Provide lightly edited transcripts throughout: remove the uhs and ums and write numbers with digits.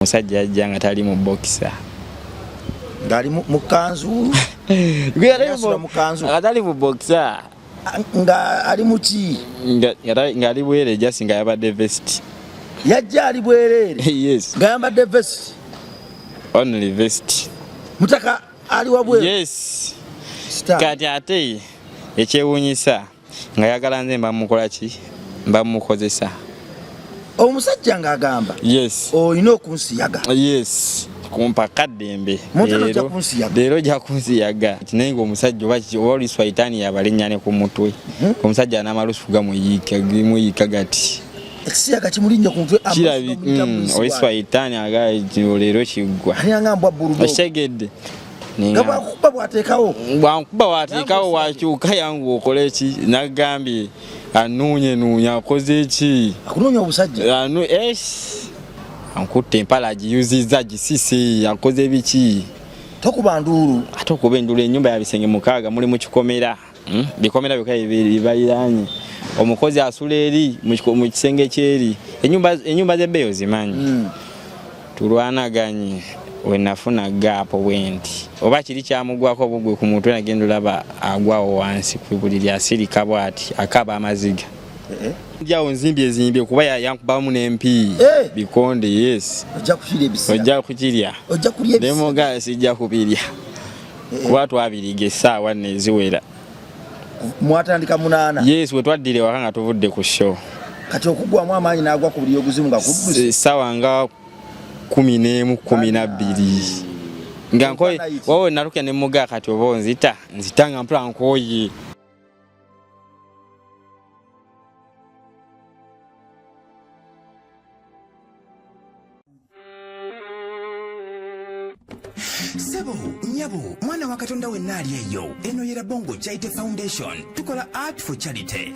Omusajja yajja nga tali mu boxer. Ng'ali mu kanzu. Nga tali mu boxer. Nga ali mu ki? Nga ali bwereere, just nga yabadde vest. Yajja ali bwereere? Yes. Nga yambadde vest? Only vest. Mutaka ali wabweru? Yes. Kati ate ekyewuunyisa nga yagala nze mba mukola ki? Mba mukozesa. Omusajja ng'agamba olina okunsiyaga. Yes, kumpa kaddembe. Montana, ojja kunsiyaga. Leero ojja kunsiyaga, naye nga omusajja oba kiki, oba oluusi waitaani yabalinnya ne ku mutwe. Omusajja n'amalusu gamuyiika gati. Ekisiyaga kimulinnya ku mutwe? Kirabi oluusi waitaani aga leero kiggwa. Alina mbwa bulldog. Okitegedde? Nga bwakukuba bwateekawo. Bwankuba wateekawo, wakyuka yangu okole ki, nagambye anuunye nuunya akoze ki. Akunoonya obusajja. Anu es ankutte empala agiyuzizza gisise akoze biki. Tokuba nduulu. Ate okuba enduulu, ennyumba ya bisenge 6, muli mu kikomera. Bikomera byokka bibaliraanye, omukozi asula eri mu kisenge kyeri, ennyumba z'ebbeeyi ozimanyi. Tulwanaganye, wenafuna gap bwenti oba kiri kyamugwako obugwe ku mutwe, nagenda olaba agwawo wansi ku buliri, asirika bwati akaba amaziga. Njawo nzimbye ezimbye kuba yankubamu n'empi. Bikonde, yes. Ojja kukirya ebisiyaga. Ojja kukirya. Ojja kulya ebisiyaga. Nemuga sijja kubirya kuba twabiriga essaawa nno eziwera. Mwatandika 8? Yes, we twaddira ewaka nga tuvudde ku show. Kati okugwamu amaanyi n'agwa ku buli oguzimu nga kudduse? Essaawa nga 11, 12 nga nkoye. Overnight. Wawe naluka ne muga kati oba onzita nzita nga mpula nkoye. Sebo, nyabo, mwana wa Katonda wenna ali eyo, eno ye Rabongo Charity Foundation. Tukola art for charity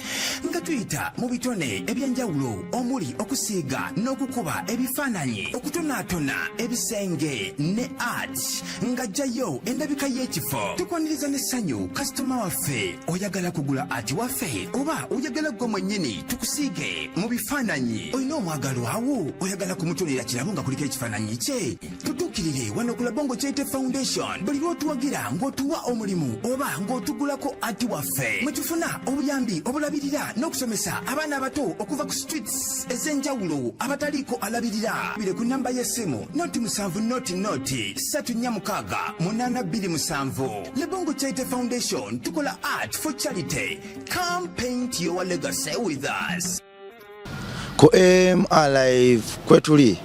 nga tuyita mu bitone ebyenjawulo omuli okusiiga n'okukuba ebifaananyi, okutonaatona ebisenge ne art nga jjayo endabika y'ekifo. Tukwaniriza n'essanyu kasitoma waffe. Oyagala kugula art waffe oba oyagala gwe mwennyini tukusiige mu bifaananyi? Olina omwagalwawo oyagala kumutonera kirabo nga kuliko ekifaananyi kye? Tutuukirire wano ku Labongo Charity Foundation. Buli lw'otuwagira ng'otuwa omulimu oba ng'otugulako art waffe, mwe tufuna obuyambi obulabirira n'okusomesa abaana abato okuva ku streets ez'enjawulo abataliiko alabirira. Bire ku namba y'essimu 0 7 0 0 3 4 6 8 2 7. Lebongo Charity Foundation, tukola art for charity. Come paint your legacy with us. Ku M Alive kwetuli.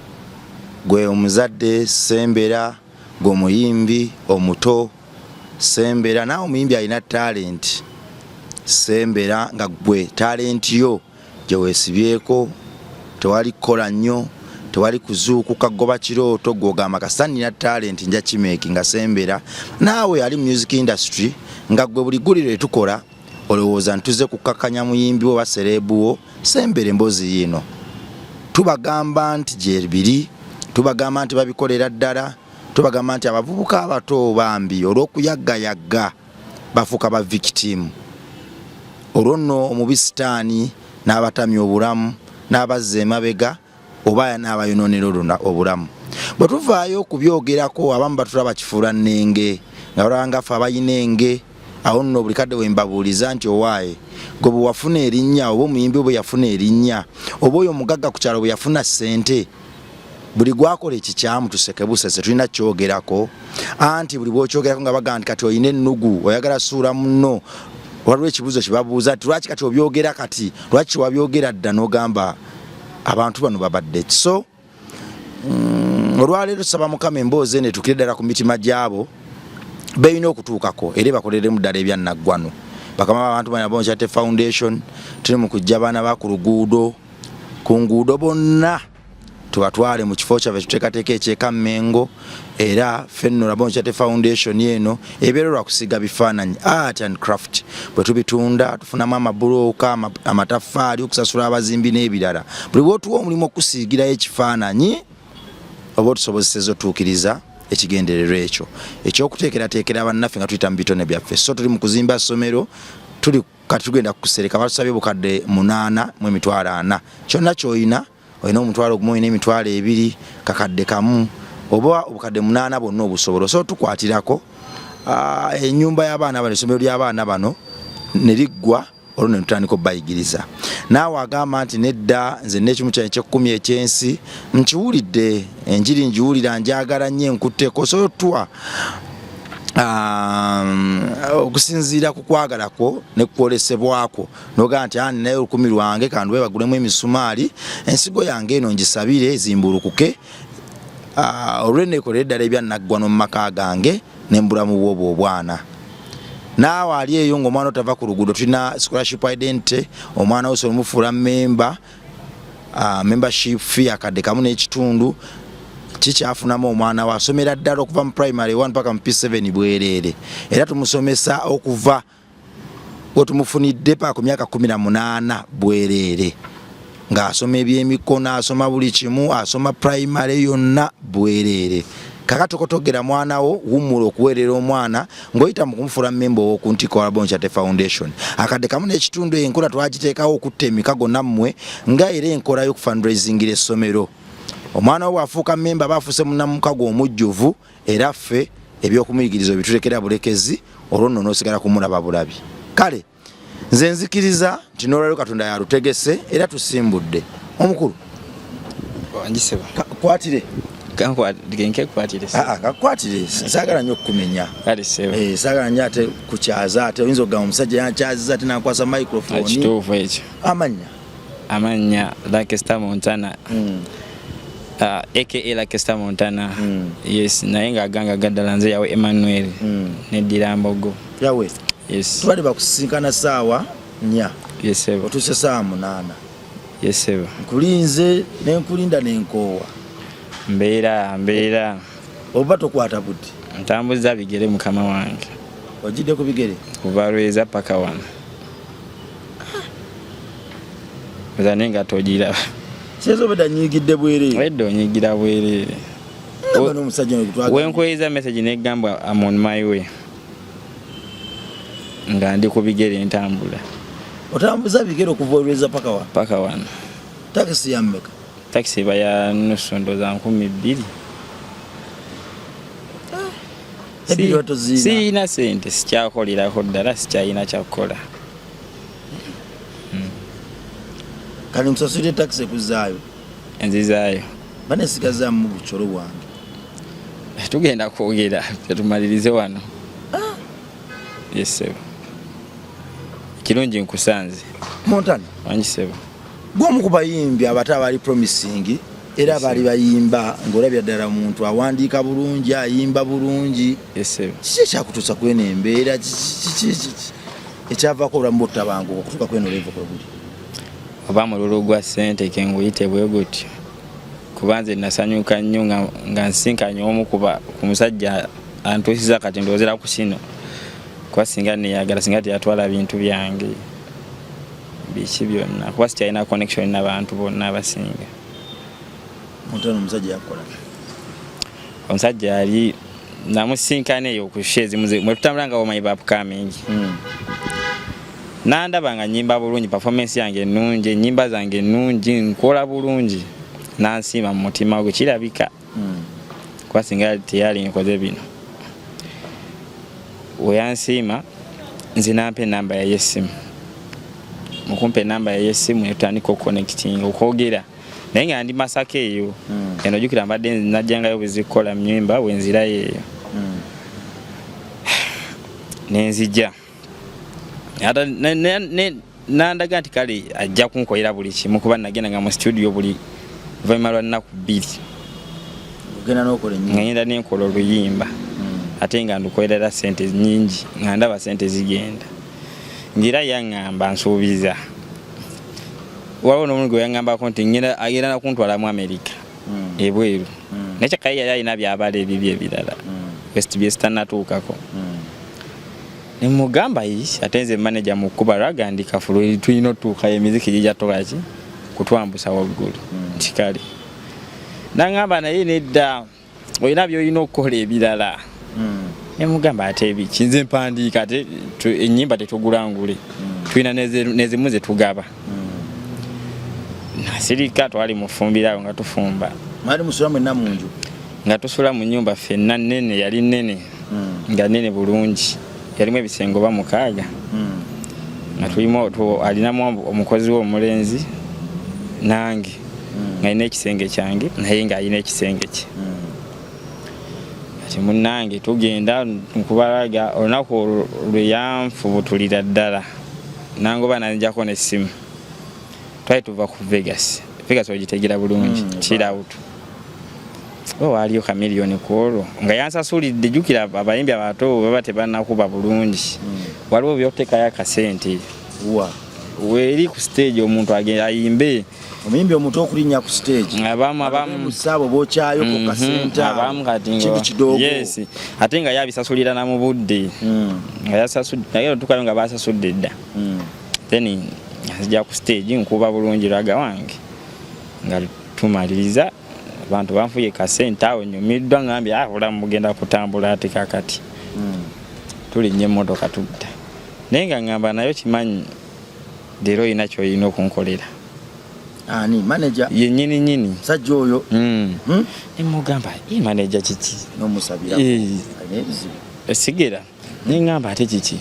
Gwe omuzadde sembera, gwe omuyimbi omuto sembera, naawe omuyimbi alina talent sembera, nga gwe talent yo gye weesibyeko tewali kukola nnyo, tewali kuzuukuka goba kirooto, gwogamba kasita nina talent nja kimeeki nga sembera. Naawe ali mu music industry nga gwe buli gguliro lyetukola olowooza ntuze kukakkanya muyimbi wo oba celeb wo, sembera. Emboozi yiino tubagamba nti gyebiri, tubagamba nti babikolera ddala, tubagamba nti abavubuka abato bambi olw'okuyaggayagga bafuuka ba victim. Olwo nno omubi sitaani n'abatamya obulamu n'abazza emabega oba n'abayonoonera obulamu. Bwe tuvaayo okubyogerako, abamu batulaba kifuula nnenge nga balaba nga ffe abalina enge. Awo nno buli kadde wembabuuliza nti owaaye gwe bwe wafuna erinnya, oba omuyimbi bwe yafuna erinnya, oba oyo omugagga ku kyalo bwe yafuna ssente, buli gwakola ekikyamu tuseke busese, tulina kyogerako. Anti buli bwokyogerako nga bagamba nti kati olina ennugu, oyagala suula munno. Waliwo ekibuuzo kyebabuuza nti lwaki kati obyogera, kati lwaki wabyogera dda? N'ogamba abantu bano babadde ki? So olwaleero tusaba Mukama emboozi eno etuukire ddala ku mitima gyabo beerina okutuukako era ebakoleremu ddala ebyannaggwano. Bakama b'abantu bana Bongo Charity Foundation, tuli mu kujja abaana ba ku luguudo, ku nguudo bonna tubatwale mu kifo kyaffe tuteekateeka eky'ekammengo. Era ffenno Labongo Charity Foundation eno ebeera lwa kusiiga bifaananyi, art and craft. Bwe tubitunda tufunamu amabulooka, amataffaali, okusasula abazimbi n'ebirala. Buli bw'otuwa omulimu okusiigirayo ekifaananyi oba otusobozeseza otuukiriza ekigendererwa ekyo ekyokuteekerateekera bannaffe nga tuyita mu bitone byaffe. So tuli mu kuzimba ssomero, tuli kati tugenda kusereka, batusabye obukadde 8 mu 400,000. Kyonna ky'olina. Olina 10,000, olina 20,000, 1,000 oba 800 bwonna obusobola. Osobola tukwatirako ennyumba y'abaana bano, essomero ly'abaana bano ne liggwa, olwo ne tutandika obayigiriza. Naawe agamba nti nedda, nze n'ekimu kyange ky'ekkumi ekyensi nkiwulidde, enjiri ngiwulira, njagala nnyo, enkutteko, osobola otuwa okusinziira ku kwagala kwo ne kwolesebwakwo, nogamba nti ani naye 1,000 lwange kanduwe bagulemu emisumaali, ensigo yange eno ngisabire zimbulukuke, olw'enneekolera eddala ebyannaggwano mu maka gange n'embulamu bw'obwo obwana. Naawe ali eyo ng'omwana otava ku luguudo, tulina scholarship identity. Omwana wo osobola omufuula memba, membership fee 1.5 kikyafunamu. Omwana we asomera ddala okuva mu primary 1 paka mu P7 bwereere, era tumusomesa okuva wetumufunidde paka ku myaka 18 bwereere, ng'asoma ebyemikono, asoma buli kimu, asoma primary yonna bwereere. Kakati okotogera mwana wo, wummula okuweerera omwana ng'oyita mu kumufuula memba ow'oku ntikko wa Labongo Charity Foundation. 1.5 enkola twagiteekawo okutta emikago nammwe, nga era enkola y'okufundraisingira essomero. Omwana wo bw'afuuka memba, aba afuuse munnamukago omujjuvu, era ffe ebyokumuyigiriza obitulekera bulekezi, olwo nno n'osigala kumulaba bulabi. Kale nze nzikiriza nti n'olwaliro Katonda yalutegese era tusimbudde. Omukulu, kwatire. Kakwatire, saagala nnyo okukumenya, saagala nnyo ate kukyaza, ate oyinza okugamba omusajja yankyaziza ate nankwasa microphone. Kituufu ekyo. Amannya? Amannya Lakester Montana, aka Lakester Montana. Yes, naye ng'aganga gaddala nze Yawe Emmanuel, neddira Mbogo. Yawe. Yes. Tubadde bakusisinkana saawa 4. Yes, sebo. Otuuse saawa 8. Yes, sebo. Nkulinze nenkulinda nenkoowa. Mbeera mbeera. Oba tokwata buti? Ntambuza bigere, mukama wange. Ojjidde ku bigere? Kuva Lweza paka wano, oza naye nga togiraba. Kiyinza obedda nyiigidde bwereere. Wedde onyigira bwereere. Ngamba n'omusajja ono gwe twagala. Wenkweza message negamba am on my way, nga ndi ku bigere ntambula. Otambuza bigere okuva olweza paka wa? Paka wano. Takisi ya mmeka? Takisi eba ya nusu, ndooza 2,000. Ebiro toziina? Siyina sente, sikyakolerako ddala, sikyalina kyakukola. Kati nkusasulire takisi ekuzaayo? Nzizaayo. Banesigazaamu bucolo bwange. Tugenda kwogera tetumalirize wano. Yes, sebo. Kirungi nkusanze. Montana. Wangi, sebo. Gwomu ku bayimbi abato abaali promising, era baali bayimba ng'olabya ddala muntu awandiika bulungi, ayimba bulungi. Yes, sebo. Kiki ekyakutuusa kweno embeera? Kiki ekyavaako obulamu bw'ottabanguka okutuuka kweno level kwe buli? Oba mululu gwa ssente kenguyite bwe gutyo, kuba nze nasanyuka nnyo nga nsinkanye omu kuba ku musajja antuusiza kati ndowoozera ku kino, kuba singa neyagala singa teyatwala bintu byange biki byonna, kuba sikyalina connection n'abantu bonna abasinga. Montana, omusajja yakukola? Omusajja yali namusinkana eyo ku show ezimu mwe tutambula nga omanyi ba upcoming. Nandaba nga nyimba bulungi, performance yange ennungi, ennyimba zange ennungi, nkola bulungi, nansiima mu mutima gwe kirabika, kuba singa teyali nkoze bino. Weyansiima nze nampa enamba yaye essimu. Mukumpa enamba yaye essimu netutandika okuconnecting, okwogera naye nga ndi Masaka eyo. Eno jjukira mbadde najjangayo bwezikukola myimba wenzirayo eyo. Nenzija ata nandaga nti kale ajja kunkolera buli kimu, kuba nagenda nga mu studio buli luvannyuma lwa nnaku 2. Ogenda n'okola ennyimba? Nga ngenda nenkola oluyimba, ate nga ndukolerera sente nyingi, nga ndaba sente zigenda, ngaera yaŋŋamba nsuubiza. Waliwo n'omulundi gwe yaŋŋambako nti agenda nakuntwala mu Amerika, ebweru, naye kyakka ye yali alina byabala ebibyo ebirala byesitanatuukako. Nemugamba yi ate nze manager mu kkuba raga ndi kafulu, tulina otuukayo, emiziki gijja tukolaki kutwambusa waggulu. Nti kale, naŋŋamba naye nedda, olina byolina okukola ebirala. Nemugamba ate ebiki? Nze mpandiika, ate ennyimba tetugulangule, tulina nezimu zetugaba. Nasirika, twali mufumbiro awo nga tufumba. Mwali musula mwenna mu nju? Nga tusula mu nyumba ffenna, nene, yali nene. Nga nene bulungi, yalimu ebisenge oba 6. Nga tulimu alinamu omukozi we omulenzi nange. Nga alina ekisenge kyange, naye nga alina ekisenge kye. Kati munnange tugenda nkubalaga olunaku olwo lwe yanfubutulira ddala, nangoba nanjako n'essimu. Twali tuva ku Vegas. Vegas ogitegera bulungi? Chill out. Oba waaliyo Chameleone ku olwo nga yansasulidde. Jjukira abayimbi abato baba tebannakuba bulungi. Waliwo byotekayo akasente. Wa? Weeri ku stage omuntu agenda ayimbe. Omuyimbi omuto okulinnya ku stage? Abamu. Musaabo bokyayoko kasente awo. Abamu kati kintu kidoogo. Yes, ate nga yabisasulira na mu budde. Nga yasasudde, naye otuukayo nga basasudde dda. Then nzija ku stage, nkuba bulungi lwaga wange, nga tumaliriza, abantu banfuye kasente awo, nyumiddwa, ngambye, ah, obulamu bugenda kutambula ate kakati. Tulinnya emmotoka tudda, naye nga ngamba nayo kimanyi leero olina kyolina okunkolera. Ani, manager? Ye nyini nyini. Sajja oyo? Nemugamba, ye manager, kiki? Nomusabira. Alina ebizibu. Esigera neŋŋamba, ate kiki?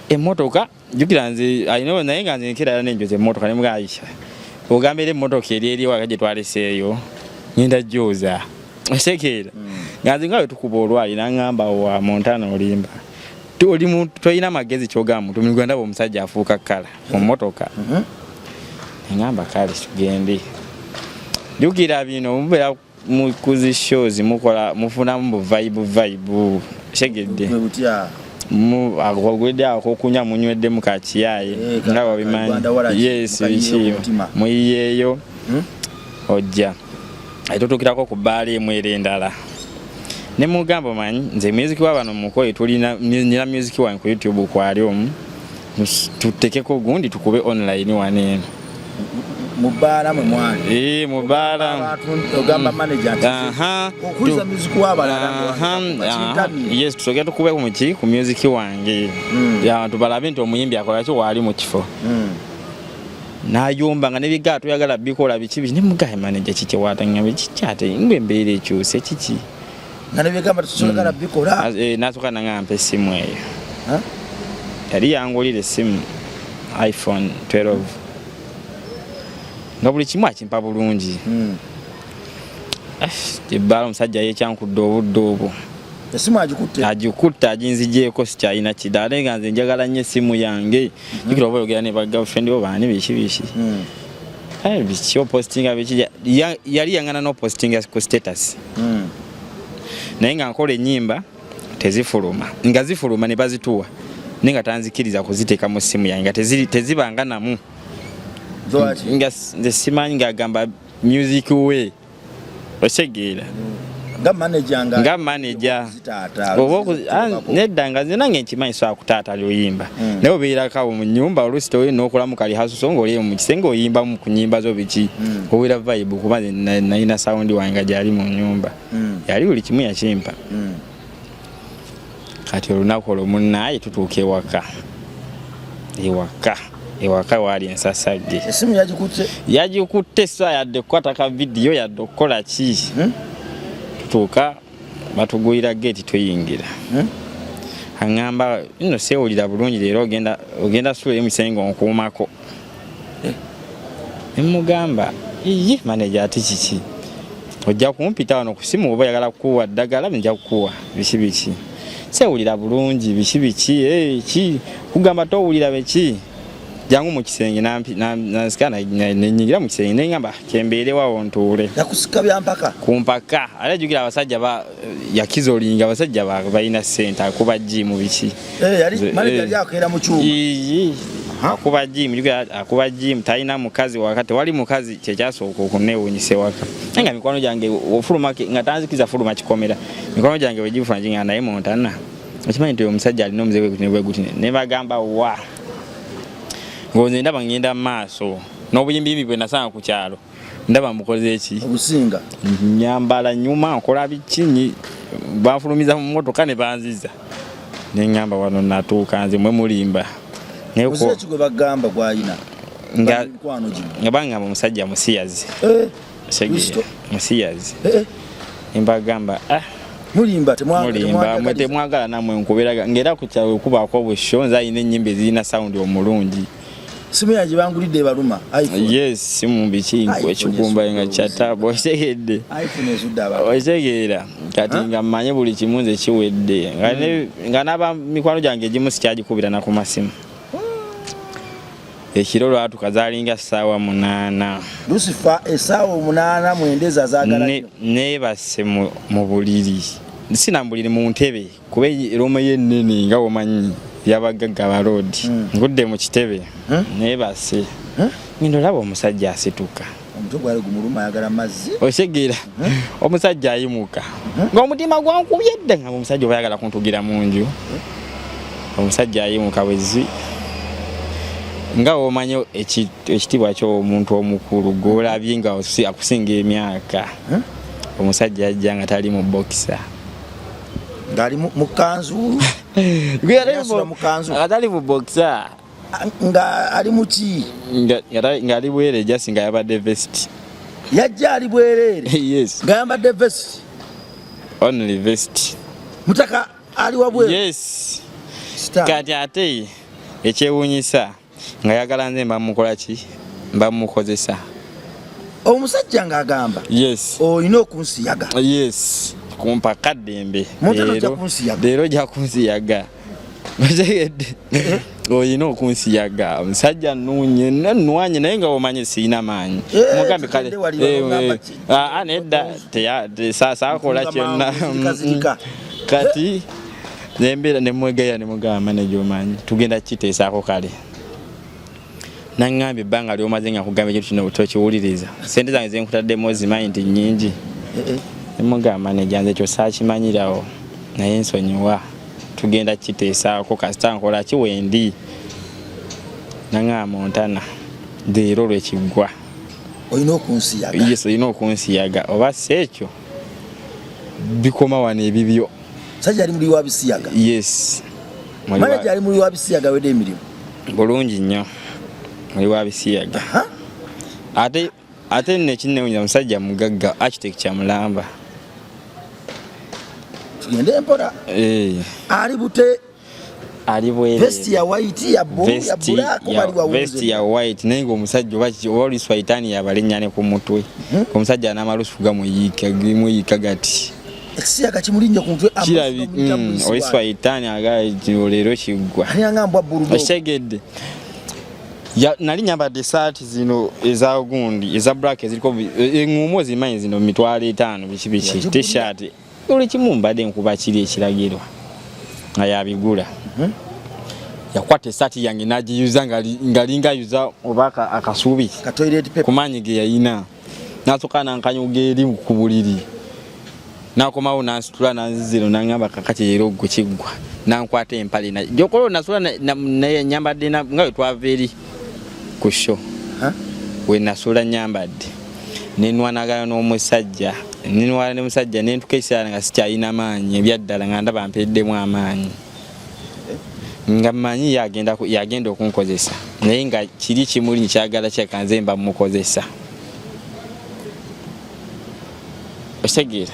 Emmotoka, jjukira nze alina, naye nga nze nkeera nenjoza emmotoka. Nemugamba, Aisha, ogamba era emmotoka eri eri ewaka gye twaleseeyo, ngenda jjoza, osekeera nga nze nga bwe tukuba olwali. Naŋŋamba, wa Montana, olimba. Oli tolina magezi kyogamba muntu mu Uganda. Omusajja afuuka kkala mu mmotoka. Neŋŋamba, kale tugende. Jjukira bino mubeera mu kuzi shows, mukola, mufunamu bu vibe vibe, segedde. Bwe butya? Agwedde ako okunywa, munyweddemu kakiyaye. Eh, nga wabimanyi. Uganda waragi, Yes. mukayiyeeyo Biki? ku mutima. Muyiyeeyo. Ojja tutuukirako ku bbaala emu era endala, ne mugamba, omanyi nze music wa bano mukoye, tulina nina music wange ku YouTube kwali omu, tutekeko gundi tukube online wano eno. Mu bbaala mwe mwali? Eh, mu bbaala. Ogamba manager nti okuliza music w'abalala kintamye. Yes, tusooke tukube muki ku music wange. Abantu balabe nti omuyimbi akola ki waali mu kifo. Nayomba nga nebigaa toyagala bikola biki biki. Nemugaye, manager, kiki watangamba kiki? Ate ngwe embeera ekyuse kiki? Nga nebigamba tusobola bikola. Nasooka nangamba essimu eyo. Ha? Yali yangulira essimu iPhone 12, nga buli kimu akimpa bulungi. Ebbaala omusajja yekyankudde obudde obwo. Esimu agikutte? Agikutte, aginzigyeko, sikyalina kida. Ate nga nze njagala nnyo essimu yange. Jjukira oba oyogera ne bagirlfriend bo baani biki biki. Biki opostinga biki, yali yangana n'opostinga ku status. Naye nga nkola ennyimba tezifuluma, nga zifuluma ne bazituwa, naye nga tanzikiriza kuziteeka mu ssimu yange, nga tezibanga namu. Lwaki? Nga nze simanyi, ng'agamba music we, osegeera? Nga manager nga Nga manager. Zitaata, Oba nedda, nga nze nange nkimanyi sobola kutaata luyimba. Naye obeerako awo mu nyumba, oluusi toli n'okolamu kali hasuso ng'oli mu kisenge oyimbamu ku nyimba zo biki. Owera vibe, kuba nze nalina sound wange nga gyali mu nyumba. Yali buli kimu yakimpa. Kati olunaku olwo munnaaye tutuuka ewaka, ewaka waali ensasagge. Esimu yagikutte? Yagikutte, sa yadde kukwata ka vidiyo, yadde okukola ki. Tutuuka, batugulira geeti, tuyingira. Aŋŋamba, nno seewulira bulungi leero, ogenda sula eri musenge onkuumako. Nemugamba, iye manager, ate kiki? Ojja kumpita wano ku simu, oba oyagala kukuwa ddagala nja kukuwa, biki biki, seewulira bulungi, biki biki. Eh, ki kugamba towulira biki? Jangu mu kisenge. Nansika nenyingira mu kisenge, neŋŋamba kyembeerewawo ntuule. Yakusika byampaka? Ku mpaka. Ate jjukira abasajja ba yakizolinga, abasajja balina ssente, akuba jimu biki. Eh, yali manager yali akeera mu kyuma. Iyi, akuba jimu, jjukira akuba jimu, talina mukazi waka, tewali mukazi. Kyekyasooka okunneewuunyisa ewaka, naye nga mikwano gyange ofuluma nga tanzikiza fuluma kikomera. Mikwano gyange bwe gifuna ginga, naye Montana, okimanyi nti omusajja alina omuze bwe guti ne bwe guti? Ne bagamba, wa ng'onze ndaba ngenda mu maaso n'obuyimbiyimbi bwe nasanga ku kyalo, ndaba mukoze eki? Obusinga. Nyambala nyuma, nkola biki, banfulumiza mu motoka ne banziza, neŋŋamba wano natuuka nze mwe mulimba. Naye Muze ki gwe bagamba gwalina? Nga bangamba omusajja musiyazi. Eh, Musiyazi. Eh. Mbagamba ah mulimba mulimba mwe temwagala namwe nkuberaga ngera ku kyalo kubaako obusho nze alina ennyimba ezirina sound omulungi. Simu yange bangulidde ebaluma iPhone. Yes, simu biki ekigumba nga kyatabu otegedde. iPhone ezudde abantu. Otegeera kati nga mmanye buli kimu nze kiwedde nga n'aba mikwano gyange egimu sikyagikubira na ku masimu. Ekiro lwatuka zaalinga ssaawa 8. Lucifer essaawa 8 mwendeza zaagala nnyo. Neebase mu buliri, sina mu buliri, mu ntebe kuba room ye ennene nga bw'omanyi yabagagga baloodi. Ngudde mu kitebe neebase, ngenda olaba omusajja asituka. Omutwe gwali gumuluma ayagala mazzi. Otegeera omusajja ayimuka ng'omutima gwankubye dda nga omusajja oba ayagala kuntugira mu nju. Omusajja ayimuka bwezzi nga bw'omanyi ekitiibwa ky'omuntu omukulu gw'olabye nga akusinga emyaka. Omusajja ajja nga tali mu bokisa. Ng'ali mu kanzu. Nga tali mu bokisa. Nga ali mu ki? Nga ali bwereere just nga yabadde vest. Yajja ali bwereere? Yes. Nga yambadde vest? Only vest. Mutaka ali wabweru? Yes. Kati ate ekyewuunyisa nga yagala nze mba mukola ki? Mba mukozesa. Omusajja ng'agamba. Yes. Olina okunsiyaga. Yes. Kumpa kaddembe. Leero ojja kunsiyaga. Otegedde? Olina okunsiyaga. Omusajja nnuunye, nnwanye naye nga omanyi sirina maanyi. Mugambe kale. Nedda saakola kyonna. Kati nembeera ne mwegayira ne mugamba manager omanyi tugenda kukiteesaako kale. Naŋŋambye ebbanga ly'omaze nga nkugamba ekintu kino tokiwuliriza. Ssente zange ze nkutaddemu ozimanyi nti nnyingi. Ne mugamba manager nze ekyo saakimanyirawo naye nsonyiwa. Tugenda kukiteesaako kasita nkola ki wendi. Naŋŋamba Montana leero lwe kiggwa. Olina okunsiyaga. Yes, olina okunsiyaga oba si ekyo bikoma wano ebibyo. Musajja ali muli wa bisiyaga. Yes. Manager ali muli wa bisiyaga wedde emirimu. Bulungi nnyo. Muli wa bisiyaga. Ate nno ekinnewuunyisa musajja mugagga architecture mulamba. Tugende mpola. Ali bute. Ali bwereere. Vest ya white ya blue ya black bali wa vest ya white naye ng'omusajja oba oba olusi yabalinnya ne ku mutwe. Omusajja n'amalusu gamuyiika gati. Ekisiyaga kimulinnya ku mutwe. Kirabi oliswahitani agala leero kiggwa. Ani angambwa bulldog. Okitegedde. Nali nyambadde essaati zino eza gundi eza black eziriko eŋŋumu ozimanyi zino 50,000 biki biki t-shirt buli kimu mbadde nkuba kiri ekiragiro nga yabigula. Yakwata essaati yange n'agiyuza ng'alinga ayuza oba akasubi ku maanyi ge yayina n'asooka n'ankanyuga eri ku buliri n'akomawo n'ansitula n'anzizira n'aŋŋamba kakati leero gwe kiggwa n'ankwata empale gyokola nasula nyambadde nga bwe twava eri ku show we nasula nyambadde nenwanagana n'omusajja nenwana n'omusajja nentuka ekiseera nga sikyalina maanyi ebyaddala nga ndaba mpeddemu amaanyi nga mmanyi yagenda okunkozesa naye nga kiri kimuli nkyagala kyeka nze mba mukozesa. Otegeera?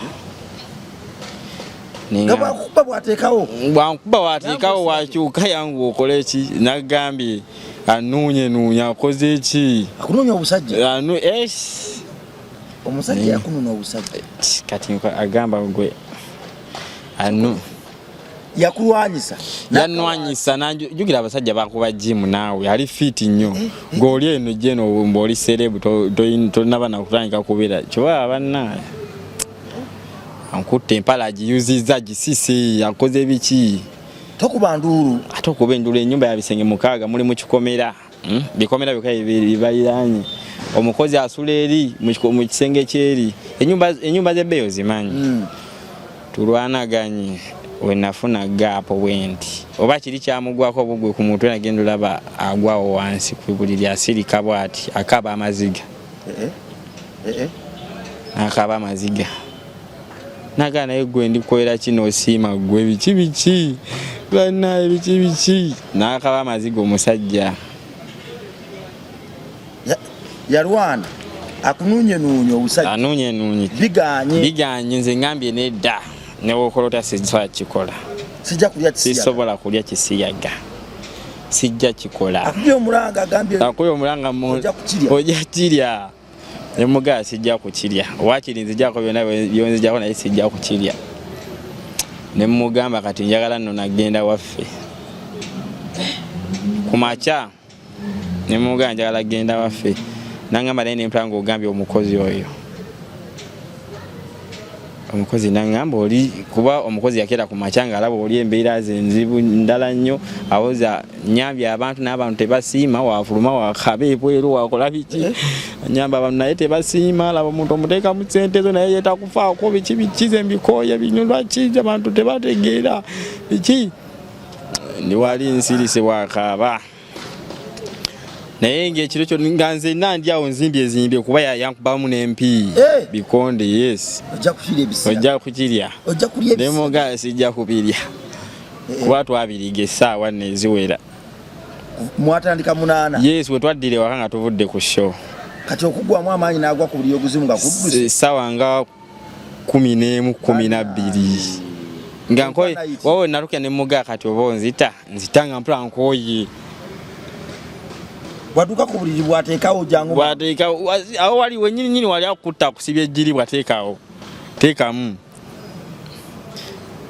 Nga bwakukuba bwateekawo. Bwankuba wateekawo wakyuka yangu okole ki nagambye anuunye nuunya akoze ki? Akunoonya obusajja. Omusajja yakunona obusajja. Kati agamba gwe anu yakulwanyisa. Yanwanyisa nanjukira abasajja bakuba gym naawe ali fit nnyo ng'oli eno jeno ng'oli celeb tonaba nakutandika kubeera kyoba banna ankutte empala agiyuzizza agisise akoze biki. Tokuba nduulu. Ate okuba enduulu ennyumba ya bisenge 6 mulimu kikomera. Bikomera byokka bibaliraanye. Omukozi asula eri mu kisenge kyeri. Ennyumba z'ebbeeyi ozimanyi. Tulwanaganye we nafuna gap bwenti oba kiri kyamugwako obugwe ku mutwe nagenda olaba agwawo wansi ku buliri asirika bw'ati akaaba amaziga. Akaaba amaziga. Nagaa naye gwe ndikolera kino osiima gwe biki biki bannaye biki biki n'akaaba amaziga omusajja. Yalwana akunuunyenuunye obusajja. Anuunyenuunye. Biganye. Biganye, nze ngambye nedda, newokola otya sisobola kikola. Sijja kulya kisiyaga. Sisobola kulya kisiyaga, sijja kikola. Akubye omulanga, agambye akubye omulanga ojja kukirya. Ojja kirya. Nemugaa sijja kukirya, wakiri nzijjako byonna byonzijjako, naye sijja kukirya. Nemugamba kati njagala nno nagenda waffe ku makya. Nemugamba njagala genda waffe, nangamba naye nempula ngaogambye omukozi oyo. Omukozi nangamba oli kuba omukozi yakeera ku makya ng'alaba oli embeera ze nzibu ndala nnyo, awoza nyambye abantu naye abantu tebasiima, wafuluma wakaba ebweru wakola biki, nyamba abantu naye tebasiima, laba omuntu omuteekamu sente zo naye yetakufaako biki biki, ze mbikooye bino, lwaki abantu tebategeera biki, ndi wali nsirise wakaaba. Naye ng'ekiro kyo nga nze nna ndi awo nzimbye ezimbye kuba yankubamu n'empi. Eh! Bikonde, yes. Ojja kukirya ebisiyaga. Ojja kukirya. Ojja kulya ebisiyaga. Nemuga sijja kubirya kuba twabiriga essaawa nno eziwera. Mwatandika 8? Yes, we twaddira ewaka nga tuvudde ku show. Kati okugwamu amaanyi n'agwa ku buli oguzimu nga kudduse. Essaawa nga 11, 12 nga nkoye. Night. Wawe naluka ne muga kati oba onzita nzita nga mpula nkoye. Bwatuuka ku buliri bwateekawo jangu. Bwateeka awo wali wenyini nyini wali akutta akusibya ejjiri, bwateekawo teekamu.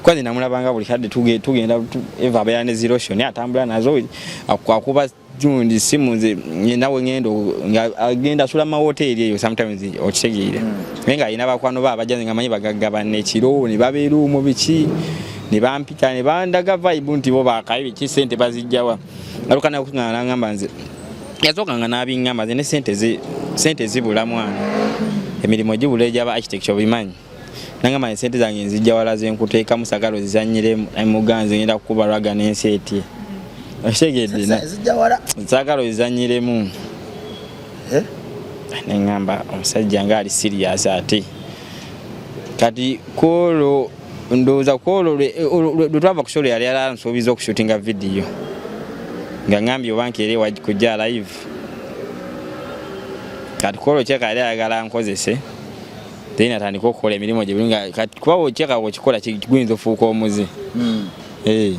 Kwanze namulabanga buli kadde tugenda eva abeera ne zirotion atambula nazo, akuba gundi simu, nze nawe ngenda nga agenda asula mu mawoteeri eyo sometimes, okitegeera, naye nga alina bakwano be abajja nga manyi bagagga banne, ekiro ne babeera omwo biki, ne bampita ne bandaga vibe nti bo bakayi biki, sente bazijjawa. Aluka nakuŋŋaana nangamba nze yasooka nga n'abiŋŋamba nze ne sente sente zibula mwana, emirimu gibula egyaba architecture obimanyi. Nangamba nze sente zange nzijja wala zenkuteekamu sagala ozizannyire muganzi, ngenda kukuba lwaga n'ensi etye, okitegedde? Zijja wala. Saagala ozizannyiremu. Eh? Neŋŋamba omusajja nga ali serious. Ate kati kwolwo ndowooza kwolwo lwe twava ku show yali alansuubiza okushootinga video nga ŋŋambye oba nkeere kujja live. Kati kwolwo kyeka yali ayagala nkozese, then atandika okukola emirimu gye nga kati kuba wokyeka wokikola guyinza ofuuka omuze. Eh.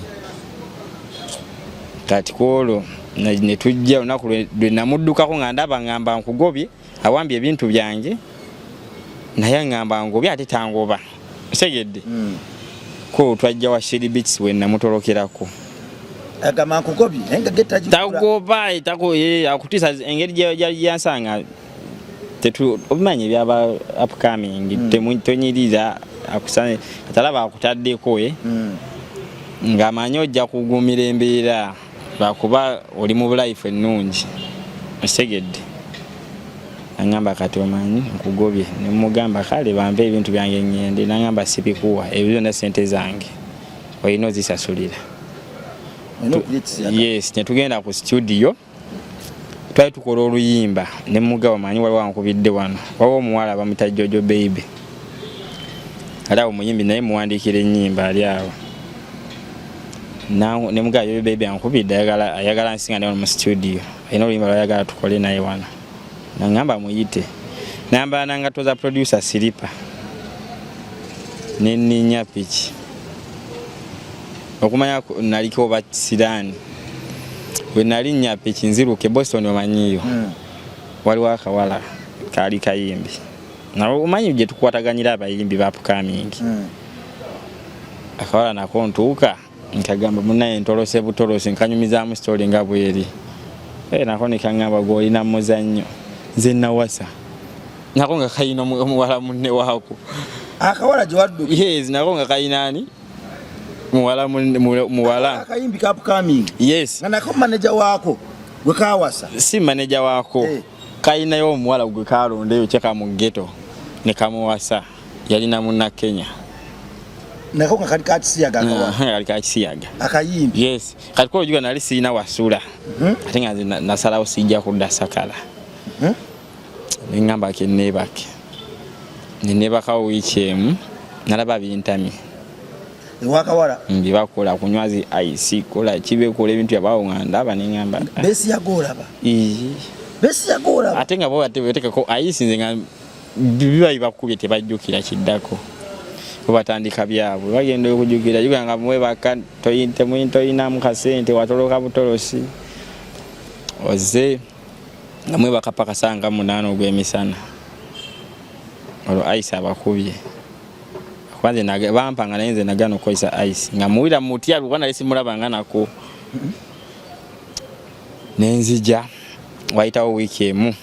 Kati kwolwo ne tujja olunaku lwe namuddukako nga ndaba ngamba nkugobye, awambye ebintu byange, naye ngamba ngobye ate tangoba, otegedde? Ko twajja wa Shelly Beats we namutolokerako. Agamba nkugobye naye nga geta. Tagoba tako, akutiisa engeri gyansanga tetu obimanyi ebyaba upcoming, tonyirira atalaba akutaddeko, ng'amanyi ojja kugumira embeera lwakuba oli mu bulife ennungi, okitegedde? Nangamba kati omanyi nkugobye, nemugamba kale bampe ebintu byange ngende, nangamba sibikuwa, ebyo byonna sente zange olina ozisasulira. Yes, netugenda ku studio, twali tukola oluyimba ne mugabo manyi waliwo ankubidde wano, waliwo omuwala bamuyita Jojo Baby, ali awo muyimbi naye muwandiikira ennyimba, ali awo. Ne mugaba Jojo Baby ankubidde, ayagala nsinga ne wano mu studio, alina oluyimba lwayagala tukole naye wano. Nangamba muyite, nambala nangatto za producer siripa, neninya piki okumanya naliko oba siraani. Bwe nalinnya piki nziruke Boston, omanyiyo, waliwo akawala kaali kayimbi nawe omanyi gye tukwataganyira abayimbi ba upcoming. Akawala nako ntuuka nkagamba munaye ntolose butolosi, nkanyumizaamu story nga bweri. Eh, nako nekaŋŋamba gwolina muzannyo, nze nawasa, nako nga kayina omuwala munne waako. Akawala gye wadduka? Yes, nako nga kayina ani muwala muwala. Akayimbi ka upcoming? Yes. Nga nako manager waako gwe kawasa? Si manager waako. Eh. Kayinayo omuwala gwe kalondeyo kyeka mu ghetto ne kamuwasa, yalina munna Kenya. Nako nga kali kakisiyaga akawala? Kali kakisiyaga. Akayimbi? Yes. Kati kuba ojuga nali sirina wasula, ate nga nze nasalawo sijja kudda Sakala. Neŋŋamba keneebake, nenebakawo wiiki emu, nalaba bintamye. Ewakawala? Mbibakola kunywa zi ice, kola kibekola ebintu yabawo nga ndaba neŋŋamba besiyaga olaba. Ii. Besiyaga olaba. Ate nga bo ate betekako ayisi nze nga biba bibakubye tebajjukira kiddako. Bo batandika byabwe bagenda okujjukira jjukira nga mwebaka toyinamu kasente watoloka butolosi ozze nga mwebaka paka saa nga 8 ogw'emisana olwo ice abakubye kuba nze bampanga naye nze nagana okukozesa ice nga muwulira mutya kuba nali simulabanga nako nenzija wayitawo wiiki emu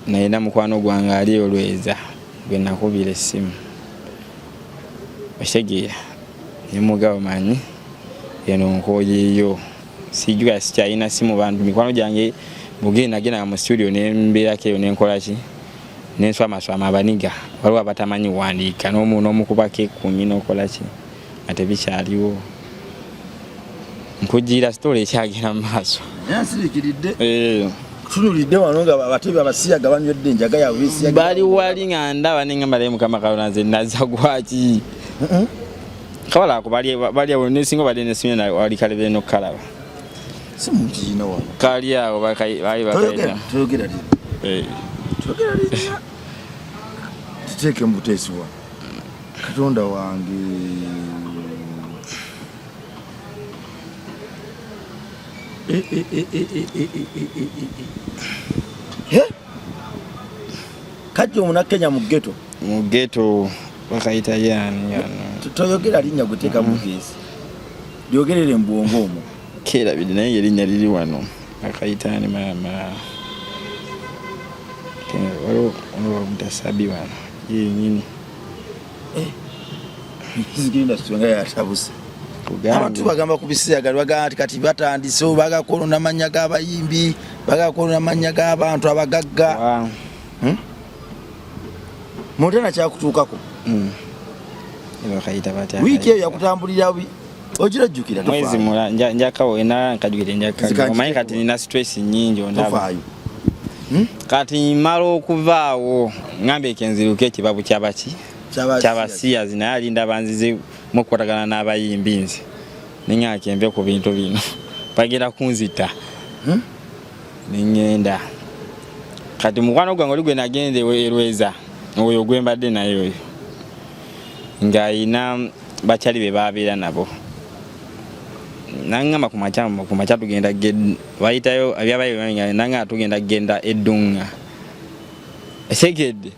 nalina mukwano gwange ali olweza gwe nakubira essimu okitegeera nemugaba manyi eno nkoyeyo sijukira sikyalina simu bantu mikwano gyange bugenda genda mu studio nembeerako eyo nenkolaki nenswamaswama abaniga waliwo abatamanyi wandiika n'omukubako ekkumi nokolaki nga tebikyaliwo nkujiira sitoola ekyagenda mu maaso yansirikiridde eh. tunulidde wano nga abatebi abasiyaga banywedde enjaga yaabwe besiyaga bali wali nga ndaba nengamba naye mukama kalona nze naza gwaki kabala ako bali bali awo nesinga bali nesimye na wali kalebe no kalaba si mugiyina wano kali awo bali bakaita toyogera lino eh. toyogera lino tuteeke mu buteesi wano katonda wange eh, eh, eh, kajja omunakenya mu geto mu geto bakayita yani toyogera linnya gweteeka mu geesi lyogerere mu bwongo omwo kerabiri naye erinnya liri wano akayita ani maama waliwo omutasabi wano yenyini eh, zigenda nga yatabuse abantu bagamba ku bisiyaga bagamba nti kati batandise bagala kwonona mannya g'abayimbi bagala kwonona mannya g'abantu abagagga hmm? Montana kyakutuukako hmm. Wiiki eyo yakutambulira ogirajjukira mwezi mula njakawo ena nkajjukire njakawo omanyi kati nina stress nyingi ondaba hmm? Kati mala okuvaawo ngambye kenziruke ekibabu kyabaki kyabasiyazi naye alinda banzize mukukwatagana n'abayimbi nze ninga kenve ku bintu bino bagenda kunzita hmm? Ningenda kati mukwano gwange oli gwe nagenda erweza oyo gwe mbadde naye oyo ng'ayina bakyali be babeera nabo nangamba kumakya tugenda bayitayo ebyabayo nangamba tugenda kugenda eddunga etegedde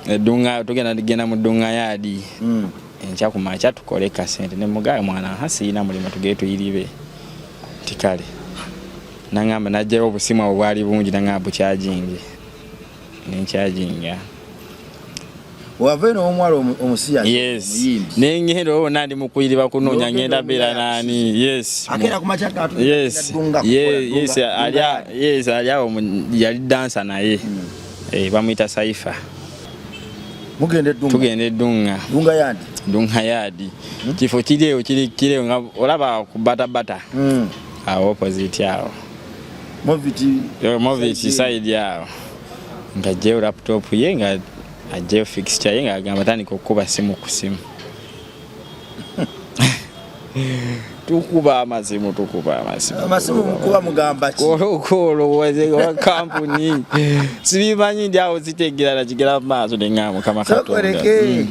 eddunga tugenda genda mu ddunga yaadi hmm. Enkya kumakya tukole kasente ne mugaye mwana ha siyina mulimu tugende tuyiribe nti kale nangamba najjayo obusimu obwo bwali bungi nangamba bukyajinge nenkyajinga wava eno omuwala omusiya yes nengenda owo nandi mukuyiriba kunoonya ngenda beera nani yes akera kumakya gatu yes yes alya yes alya yali dansa naye hmm. eh bamuyita Saifa mugenda eddunga tugenda eddunga dunga yadi dunga yadi hmm? Kifo kiri eyo kiri kiri nga olaba ku bata bata hmm. Awo opposite awo moviti yo moviti side awo nga jeyo laptop ye nga ajeyo fixture ye nga agamba tandika okukuba simu ku simu tukuba amasimu tukuba amasimu amasimu mukuba mugamba ki kolokolo wa kampuni sibimanyi ndi awo sitegeera nakigera mu maaso ne ngamba Mukama Katonda mm.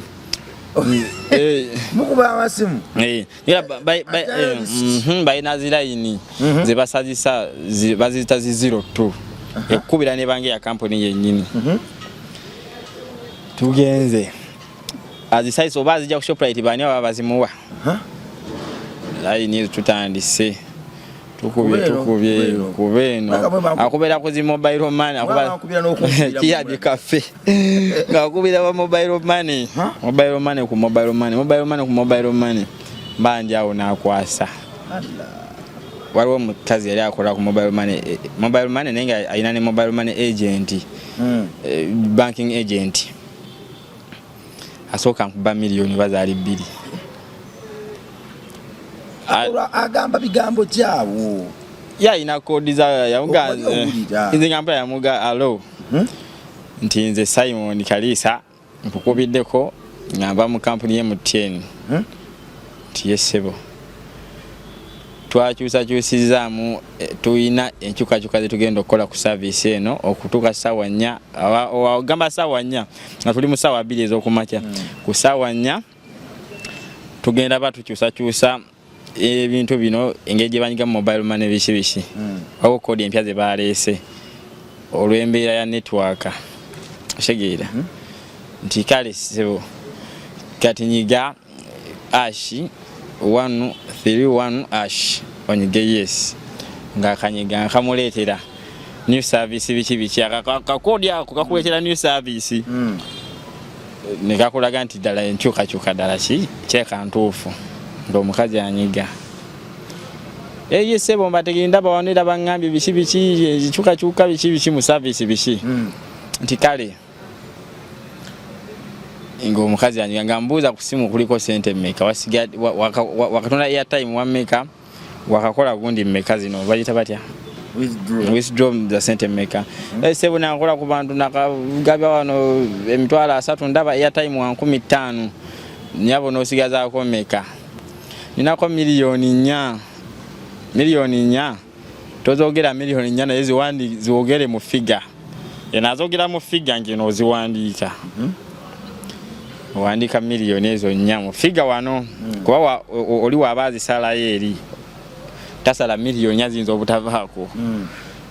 Eh. Mukuba amasimu eh. mhm, balina zirayini mhm. zebasazisa baziyita zi 02 ekukubira nebanga ya kampuni yennyini mhm. Tugenze azisayisa oba azijja ku Shoprite bani aba bazimuwa layini ezo tutandise tukubye tukubye kuba eno akubira ku zi mobile money akubira cafe ng'akubira ba mobile money mobile money ku mobile money mobile money ku mobile money mbandi awo n'akwasa waliwo omukazi yali akola ku mobile money eh, mobile money naye nga alina ne mobile money agent hmm. eh, banking agent asooka nkuba miliyoni oba zaali bbiri agamba bigambo kyawo ye alina koodi za yamuga nze nga mpula yamuga alo hmm? Nti nze Simon Kaliisa nkukubiddeko nga nva mu kampuni ye MTN hmm? Nti ye ssebo Twakyusakyusizaamu, tulina enkyukakyuka zetugenda okukola ku service eno okutuuka ssaawa 4. Ogamba ssaawa 4 nga tuli mu ssaawa 2 ez'okumakya. Ku ssaawa 4 tugenda ba tukyusakyusa ebintu bino, engeri gye banyiga mu mobile money, biki biki. Waliwo code empya ze baleese olw'embeera ya network, okitegeera? Nti kale ssebo, kati nyiga #131# onyige yes. Ng'akanyiga nkamuleetera new service, biki biki. Ka code ako kakuleetera new service ne kakulaga nti ddala enkyukakyuka ddala ki kyeka ntuufu. Ng'omukazi anyiga, eye ssebo, mbategere ndaba wano era baŋŋambye biki biki, enkyukakyuka biki biki mu service biki. Nti kale, ng'omukazi anyiga nga mbuuza ku simu kuliko sente mmeka, wakatonda airtime wa mmeka, wakakola gundi mmeka, zino bayita batya? Withdraw za sente mmeka? Sebo, nakola ku bantu, nakagabya wano 300,000, ndaba airtime wa 5,000. Nyabo, n'osigazaako mmeka? Ninako 4 million. 4 million tozogera 4 million, naye ziwandi ziwogere mu figure. Eno azogera mu figure ngeno oziwandiika, owandiika 4 million mu figure wano, kuba oli waaba azisalayo eri tasala 4 million ziyinza obutavaako.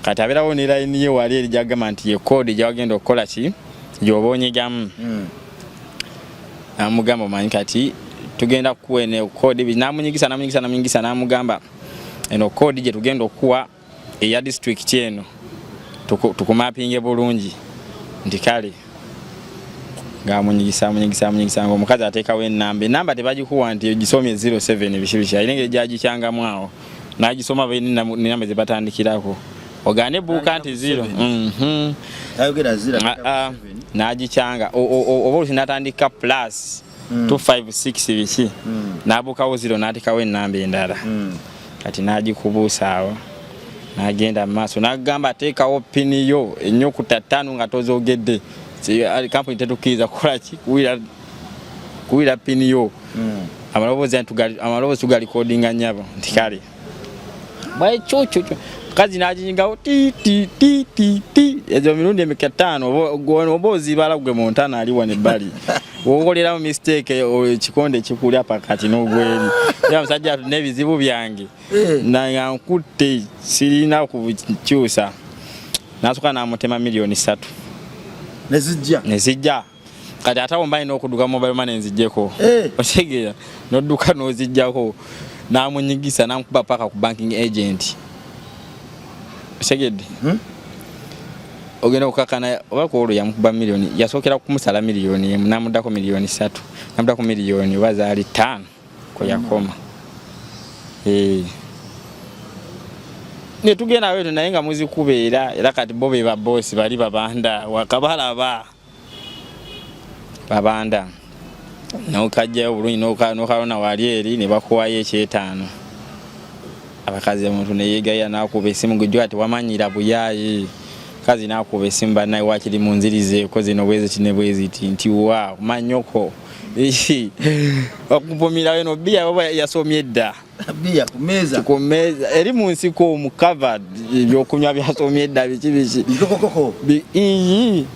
Kati abeerawo ne layini ye wali eri gyagamba nti ye code gyawagenda okukola ki gyoba onyigamu. Namugamba, omanyi kati tugenda kukuwa eno code, namunyigisa, namunyigisa, namunyigisa, namugamba eno code gye tugenda okuwa eya district eno, tukumapinge bulungi. Nti kale, ng'amunyigisa, amunyigisa, amunyigisa, nga omukazi ateekawo enamba. Enamba tebagikuwa nti ogisomye 07 biki biki, alina engeri gyagikyangamu awo n'agisoma nenamba ze batandikirako, ogaane buuka nti 0. Tayogera zero. Ah, ah, n'agikyanga. Oba olusi n'atandika plus 256 biki, n'abuukawo 0, n'atekawo enamba endala. Kati n'agikubuusa awo, n'agenda mu maaso n'agamba teekawo PIN yo ennyukuta ttaano nga tozogedde. Kampuni tetukkiriza kukola ki, kuwulira PIN yo. Amaloboozi anti amaloboozi tugalikodinga nnyabo. Nti kale, bwekyokyo mukazi n'aginyigawo ti ti ti ti ti ezo mirundi emeka? Ttaano. Oba ozibala gwe mu ntaano ali wano ebbali, wokoleramu mistake, ekikonde kikulya pakati n'ogweri. Era musajja atu n'ebizibu byange nga nkutte sirina kukyusa. Nasooka n'amutema 3 million. Nezijja? Nezijja. Kati ate awo mba nina okudduka mobile money nzijjeko. Otegeera, nodduka n'ozijjako, n'amunyigisa, n'amukuba paka ku banking agent, otegedde? Ogenda okukakana oba ku olwo yamukuba miliyoni, yasookera kumusala 1 million, n'amuddako 3 million, n'amuddako miliyoni oba zaali 5 kwe yakoma. Ne tugenda wetu naye nga muzikubeera era kati bo be baboosi bali babanda wakabalaba babanda nokajjayo bulungi, nokalona wali eri ne bakuwayo ekyetaano. Abakazi omuntu neyegayira nakuba esimu gujja ati wamanyira buyaaye kazi, nakuba esimu, bannaye wakiri munzirizeeko zino bweziti ne bweziti, nti wa manyoko bakupumirawo eno biya oba yasomye edda. Biya ku mmeeza. Ku mmeeza eri mu nsiko mu cover, ebyokunywa byasomye edda, biki biki. Bikokokoko. Iyi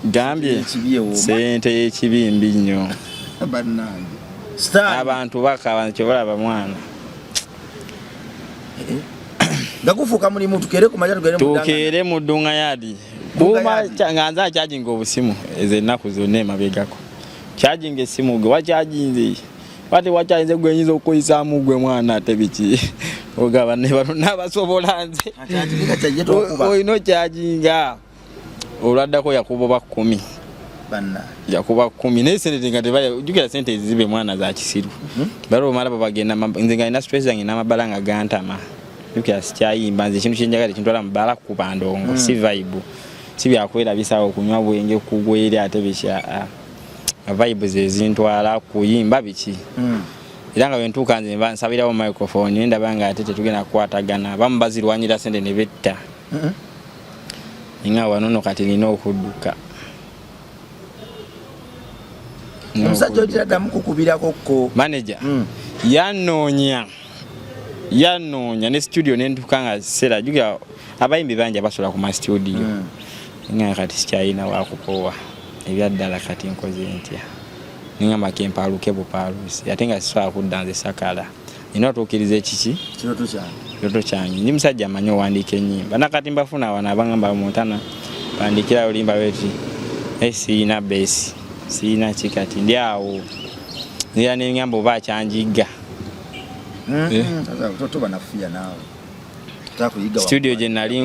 gambye. Ekibi ewooma. Sente y'ekibi mbi nnyo. Bannange. Star. Abantu bakaba kyobalaba mwana. Nga gufuuka mulimu. Tukeere ku makya tugende mu ddanga. Tukeere mu ddunga yadi. Ddunga kuma yadi. Nga nze akyajinga obusimu ezo ennaku zonna emabegako, kyajinga essimu gwe wakyajinze bati wakyayinze gwe nyinza okukuyisaamu gwe mwana ate biki ogaba ne bano nabasobola nze. Akyajinga kyajje tokuba. Olina okyajinga olwaddako yakuba oba 10. Bannange. Yakuba 10 naye sente nga tebali jjukira sente ezizibe mwana za kisiru. Bali omala babagenda nze nga nina stress zange n'amabala nga gantama, jjukira sikyayimba nze ekintu kyenjagala ekintwala mu bbala kuba ndongo, si vibe, si byakwerabisa okunywa bwenge kugweri ate biki, aa vibe ze zintwala kuyimba biki. Era nga bwentuuka nze nba nsabirawo microphone naye ndaba nga ate tetugenda kukwatagana, abamu bazirwanyira sente ne betta nga wano no kati nina okudduka. Omusajja otira ddamu kukubirako ko? Manager yanoonya. Yanoonya ne studio nentuka nga sera jukira abayimbi bangi abasula ku ma studio. Nga kati sikyalina wakupowa ebyaddala, kati nkoze ntya? Ningamba kempaaluke bupaalusi, ate nga sisobola kudda nze sakala nina otuukiriza ekiki Kirooto kyange. Kirooto kyange. Ndi musajja amanyi owandiika ennyimba, nakati mbafuna wano abangamba muntana bandikira oluyimba lweti, naye siyina besi, siyina ki, kati ndi awo nira nengamba oba akyanjigga. Toba nafuya naawe. Takuyiga. Studio gye nali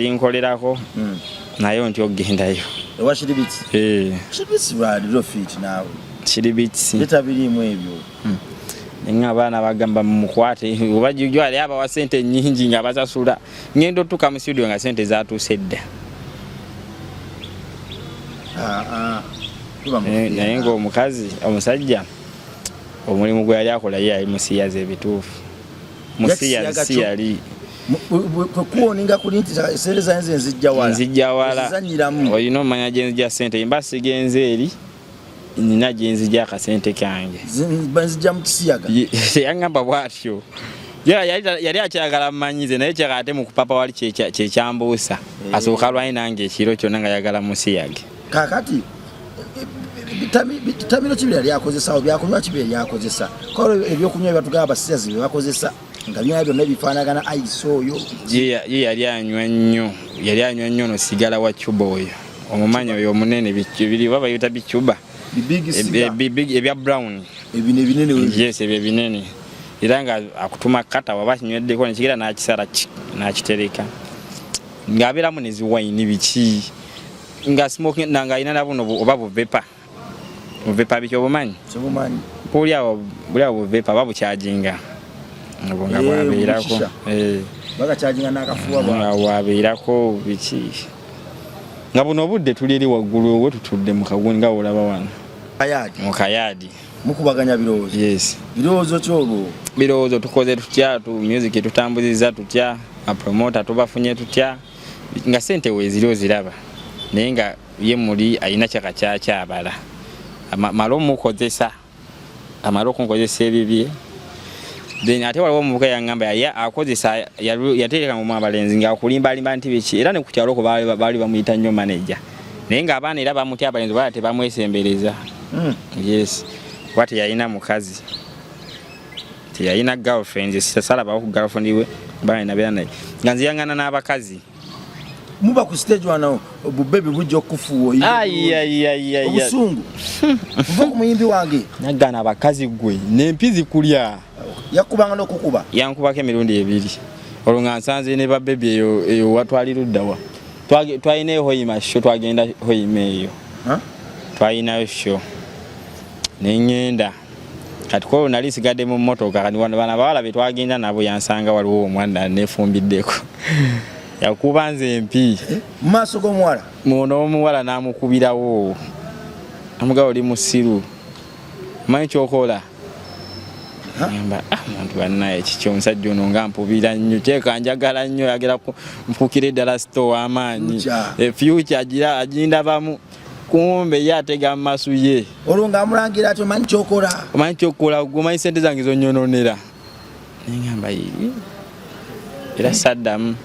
nkolerako nayo nti okugendayo. Ewa Shiribits? Eh. Shiribits lwaliro fit naawe. Shiribits. Leta birimu ebyo. Nga abaana bagamba mumukwate oba juju ali abawa sente nyingi nga basasula, ngenda otuuka mu studio nga sente zatuuse dda. Ah, ah. Tuba mu Eh, naye ngaomukazi omusajja omulimu gwe yali akola ye yali musiyaza ebituufu, musiyazi. Yakisiyaga Si kyo. yali Kwekuwoninga kuli nti sente zange nzijja wala. Nzijja wala. Ozizanyiramu. Olina omanya gyenzijja sente, mba sigenze eri nina gyenzijja akasente kange. Nzijja mu kisiyaga. Yaŋŋamba bw'atyo. Yali akyagala mmanyize, naye kyaka ate mu kupapa wali kyekyambuusa asooka lwani nange ekiro kyonna nga yagala musiyage. Kakati bitamiro ki byeyali akozesa, byakunywa ki byeyali akozesa? Kale ebyokunywa byatugamba abasiyazi bye bakozesa nga byona byonna bifaanagana ice oyo. Ye yali anywa nnyo, yali anywa nnyo no sigala wa Cuba oyo, omumanyi oyo omunene, biri oba bayita bicuba. Big cigar. Ebya brown. Ebino ebinene Yes, ebyo ebinene, era nga akutuma kata waba kinyweddeko nekigera nakisala nakitereka, ng'abeeramu ne ziwayini biki, nga smoking nga alina nabuno oba buvepa, buvepa biki, obumanyi? Sibumanyi. Buli awo, buli awo buvepa babukyajinga obwo nga Eh, bwabeerako. bushisha. Eh, Bagakyajinga n'akafuwa nga bwa bwabeerako biki, nga buno obudde tuli eri waggulu we tutudde mu kagundi nga olaba wano. Kayaadi. Mu kayaadi. Mukubaganya birowoozo? Yes. Birowoozo ki olwo? Birowoozo tukoze tutya, tu music tutambuziza tutya, apromota tubafunye tutya, nga sente weeziri oziraba, naye nga ye muli alina kyaka kyakyabala. Male omukozesa, amale okunkozesa ebibye, then ate waliwo omuvubuka yaŋŋamba yali akozesa yateereka mu abalenzi ng'akulimbalimba nti biki, era ne ku kyalo okwo baali bamuyita nnyo manager, naye ng'abaana era bamutya abalenzi bala tebamwesembereza. Yes, kuba teyalina mukazi, teyalina girlfriend, sasalabawo ku girlfriend we baana nabeera naye nga nziyangana n'abakazi. Muba ku stage wano, bubebi bujja okufuuwa. Ayayayaya. Obusungu nva ku muyimbi wange. Nagaana abakazi, gwe nempi zikulya. Yakubanga n'okukuba? Yankubako emirundi ebiri, olwo nga nsanze ne babebi eyo eyo watwali luddawa. Twalina Hoima show, twagenda Hoima eyo. Huh? Twalinayo show neŋŋenda, kati kwolwo nali nsigadde mu mmotoka, kati wano bano abawala be twagenda nabo yansanga waliwo omwana neefumbiddeko, yakuba nze empi. Mu maaso g'omuwala? Muno omuwala n'amukubirawo, amugaba oli musiru, omanyi kyokola. Ngamba, ah, muntu bannaye kiki, omusajja ono nga mpubira nnyo, kyeka njagala nnyo, yagera nfuukira eddala sito ow'amaanyi. Future. Future agira agindabamu, kumbe ye atega mu masu ye. Olwo ng'amulangira ati omanyi kyokola. Omanyi kyokola, omanyi sente zange zonyononera. Nengamba "Ii." Era saddamu.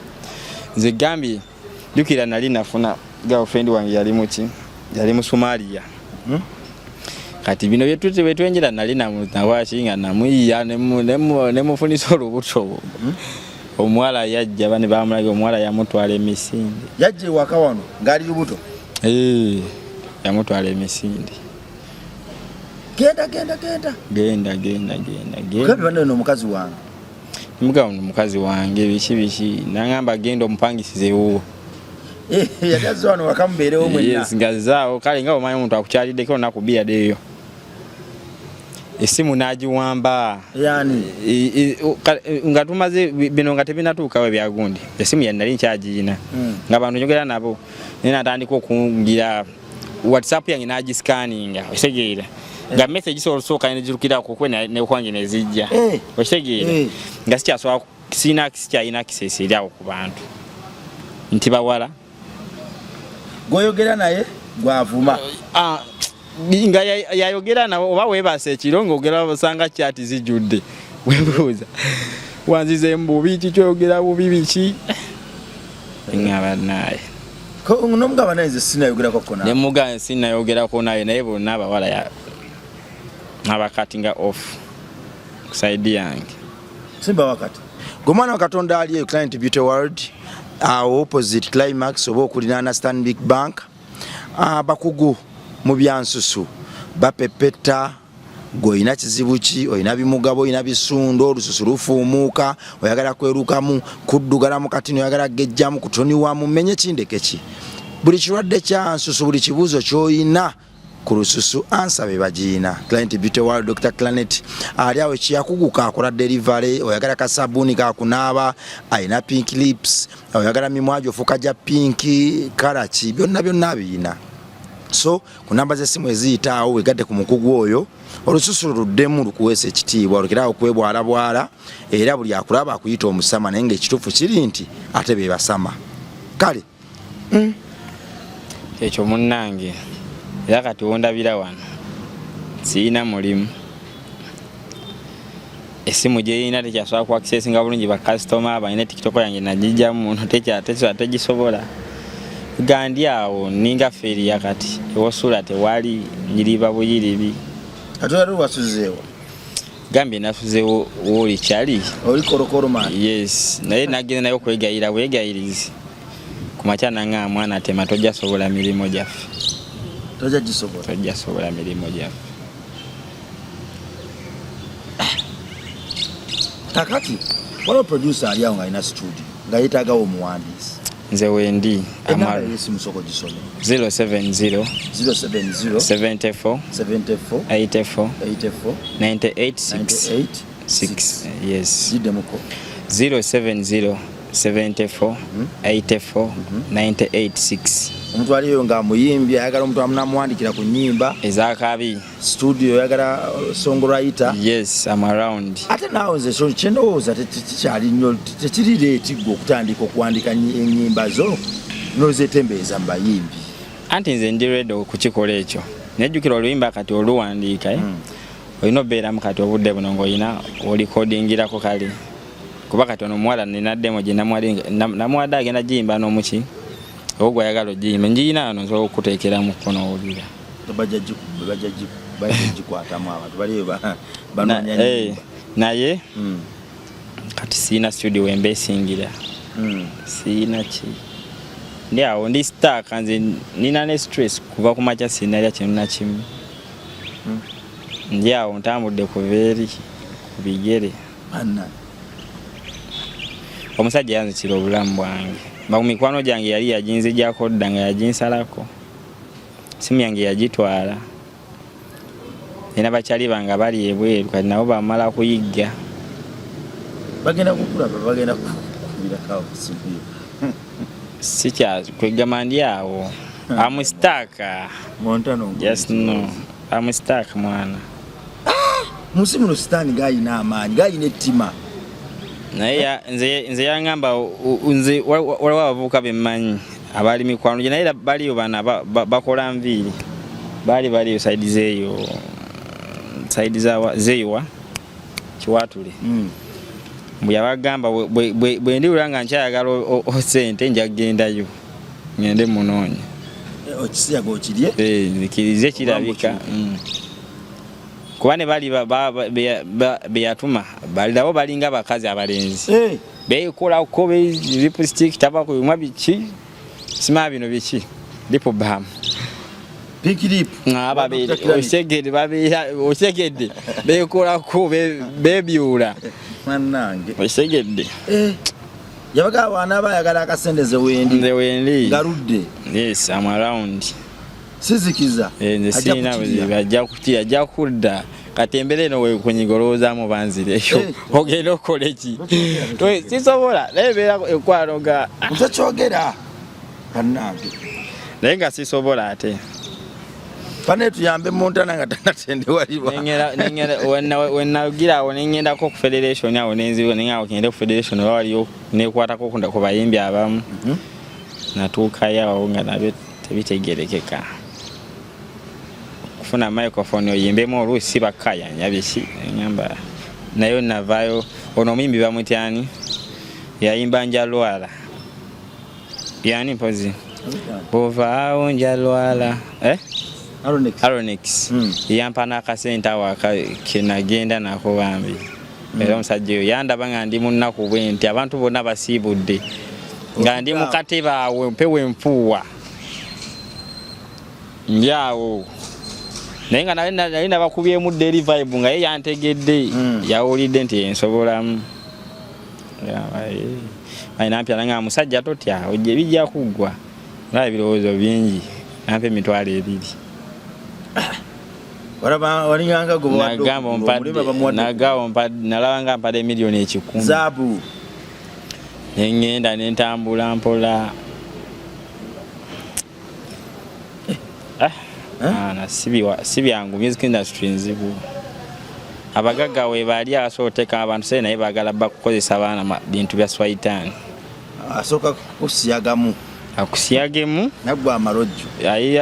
Nze gambye jjukira nali nafuna girlfriend wange, yali muki, yali mu Somalia. Kati bino byetwenjera nali nawaki nga namuyiya nemufunisa olubuto. Omuwala yajja, bane bamulaga omuwala yamutwala emisinde. Yajja ewaka wano ng'ali lubuto? Eh, yamutwala emisinde. Genda, genda, genda. Genda, genda, genda, genda. Gabi banne omukazi wange. Mugabo ono mukazi wange biki biki, nangamba genda omupangisize ewuwo. Eh, yali azze wano waka mubeerewo mwenna? Yes, nga zaawo. Kale nga omanyi omuntu akukyaliddeko olunaku bbiri addeyo, essimu n'agiwamba. Yani? Nga tumaze bino nga tebinatuukawo ebyagundi, essimu yanali nkyagiyina. Nga bantu njogera nabo, naye natandika okungira WhatsApp yange n'agiscanninga, okitegeera, nga message sobola osooka nezirukira kukwe nekwange nezijja. Okitegeera? Eh. Nga sikyasobola, sirina, sikyalina access eri awo ku bantu nti bawala. Gwoyogera naye gwavuma. Ah, nga yayogera nawe oba weebase ekiro ng'ogera osanga chat zijjudde. Webuuza wanzize bubi ki, kyogera bubi biki? Ngaba naye. Nomugamba naye nze sinayogerako kona. Ne mugamba sinayogerako naye, naye bonna abawala ya abakatinga off ku side yange. Simba wakati. Gwe mwana wa Katonda ali eyo, Client Beauty World awo opposite Climax oba okulinaana Stanbic Bank, abakugu mu byansusu bapepeta. Gwe olina kizibu ki? Olina bimugabo, olina bisundo, olususu lufuumuuka, oyagala kwerukamu, kuddugalamu, katini oyagala gejjamu, kutoniwamu, menye kindeke ki, buli kirwadde kya nsusu, buli kibuuzo ky'olina ku lususu, answer be bagiina. Client Beauty World, Dr Clanet ali awo ekiyakuguka, akola delivery. Oyagala kasabuuni kakunaaba, alina pink lips, oyagala mimwa gyofuuka gya pink kalaki, byonna byonna abiyina. So ku namba z'essimu eziyita awo, wegadde ku mukugu oyo, olususu luddemu lukuweesa ekitiibwa, olekerawo okwebwalabwala, era buli akulaba akuyita omusama, naye ngaekituufu kiri nti ate be basama. Kale. Ekyo munnange, era kati wondabira wano siyina mulimu, esimu gyeyina tekyasobola ku accessinga bulungi bakasitoma balina. TikTok yange nagijjamu muno, tegisobola. Gandi awo ninga failure, kati ewosula tewali, nyiriba buyiribi. Ate wali wasuzeewo? Gambye nasuze wooli kyali. Oli korokoro man. Yes, naye nagenda naye okwegayira bwegayirizi ku makya, naŋŋamba, "Mwana tema, tojja sobola mirimu gyaffe." Tojja gisobola. Tojja sobola mirimu gyaffe. Kakati waliwo producer ali awo nga alina studio nga yeetaagawo omuwandiisi. Nze wendi. Enamba yesimu soko gisome. 070 070 74 74 84 84 98 6. 98. 6, yes. Giddemuko. 070 74 84 98 6. Omuntu aliyo nga muyimbi ayagala omuntu amunamuwandikira ku nyimba ezakabi, studio, oyagala songwriter. Yes, I'm around. Ate naawe nze so kyendowooza tekikyali nnyo, tekiri late gwe okutandika okuwandika ennyimba zo nozetembeeza mu bayimbi. Anti nze ndi ready okukikola ekyo. Nejjukira oluyimba kati oluwandiika, eh? Olina obeeramu kati obudde buno ng'olina olikodingirako, kale kuba kati ono omuwala nina demo gye namuwadde, agenda giyimba n'omuki oba gwayagala ogiyimba. Njiyina wano, nsobola okukuteekeramu kono owulira. Bajja gikwatamu, abantu baliyo banoonya nnyimba. Naye kati siina studio wembeesingira, siina ki, ndi awo ndi stuck. Nze nina ne stress, kuva ku makya sinalya kintu na kimu. Ndi awo ntambudde kuva eri ku bigere. Banna. Omusajja yanzikira obulamu bwange. Ba mikwano gyange yali yaginzijako dda, nga yaginsalako, simu yange yagitwala. Nina bakyali bange abali ebweru, kati nabo bamala kuyigga. Bagenda kukulaba, bagenda kukubirako simu yo. Sikya kwegamba, ndi awo, am stuck. Montano. Just no, am stuck, mwana. Munsi muno sitaani gayina amaanyi, gayina ettima. Naye nze yaŋŋamba nze waliwo abavubuka bemmanyi abali mikwano gye, naye era baliyo bana bakola nviiri, baali baliyo side zeeyo, side zeeyowa Kiwatule. Mbu yabagamba bwe ndiwulira nga nkyayagala sente, nja kugendayo ngende munoonye. Okisiyaga okirye. Eh, nzikirize kirabika. Kuba ne bali beyatuma bali nabo balinga bakazi abalenzi, bekolako lipstick, taba kubimwa biki, simaa bino biki, lip balm. Pink lip. Okitegedde, babeera, okitegedde, bekolako, bebyula. Mannange. Okitegedde. Yabaga wanaaba ayagala akasente, ze wendi. Nze wendi. Ngaludde. Yes, am around. Sizikiza. Eh, nze Ajja sirina kukirya. buzibu, ajja kukirya, ajja kudda. Kati embeera eno wekunyiga, olowoozaamu banzireyo, ogenda okukola eki? Sisobola, naye embeera ekwanoga. Ntokyogera bannange. Naye nga sisobola ate. Pane tuyambe Montana nga tanatendewalirwa. Wenagira awo nengendako ku federation awo, nenzibu nenga ngende ku federation oba waliyo nekwatako kunda ku bayimbi abamu. Natuukayo awo nga nabyo tebitegerekeka, kufuna microphone oyimbemu, oluusi bakkayanya biki, ngamba Naye navaayo ono omuyimbi bamutyani yayimba njalwala yani mpozi bovaawo njalwala eh? Aronix yampa n'akasente awo kenagenda nako bambi. Era omusajja oyo yandaba nga ndi mu nnaku bwe nti abantu bonna basiibudde nga ndi mu katebe awo mpewo enfuuwa ndi awo, naye nga nali nabakubyemu dda eri vibe nga ye yantegedde, yawulidde nti ensobolamu. Nampya nga musajja totya, ojja bijja kuggwa, nga ebirowoozo bingi, nampa 20,000. Nagamba nalaba nga mpadde 1,000,000. Zaabu. Nengenda nentambula mpola. Si byangu, music industry nzibu. Abagagga we bali abasobola oteeka abantu sente, naye baagala bakukozesa abaana bintu bya swaitaani. Asooka kukusiyagamu. Akusiyagemu. Naggwa amalojjo.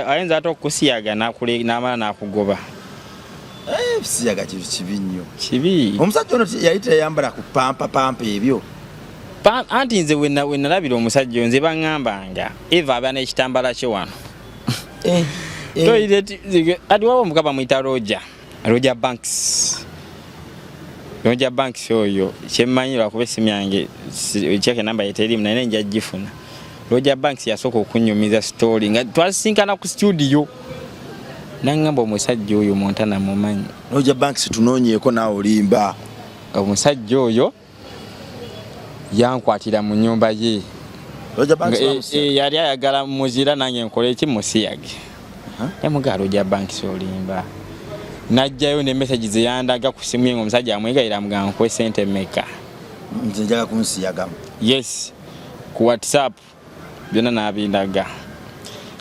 Ayinza ate okukusiyaga n'amala n'akugoba. Siyaga kintu kibi nnyo. Kibi. Omusajja ono yali teyambala ku pampa pampa ebyo. Anti nze we nalabira omusajja nze baŋŋambanga Eva aba n'ekitambala kye wano. Toilet ati waba omuka bamuyita Roger. Roger Banks. Roger Banks oyo kyemmanyi lwakuba essimu yange kyeke namba ye teriimu naye nja gifuna. Roger Banks yasooka okunnyumiza story nga twasisinkana ku studio. Nangamba omusajja oyo Montana mumanyi. Roger Banks tunoonyeeko naawe olimba. Omusajja oyo yankwatira mu nnyumba ye. Roger Banks yali ayagala muzira nange nkole ki musiyage. Yamugamba Roger Banks olimba. Najjayo ne message ze yandaga ku simu ye ng'omusajja amwegayira amugamba nkuwe ssente mmeka. Nze njagala kunsiyagamu. Yes, ku WhatsApp byonna n'abindaga.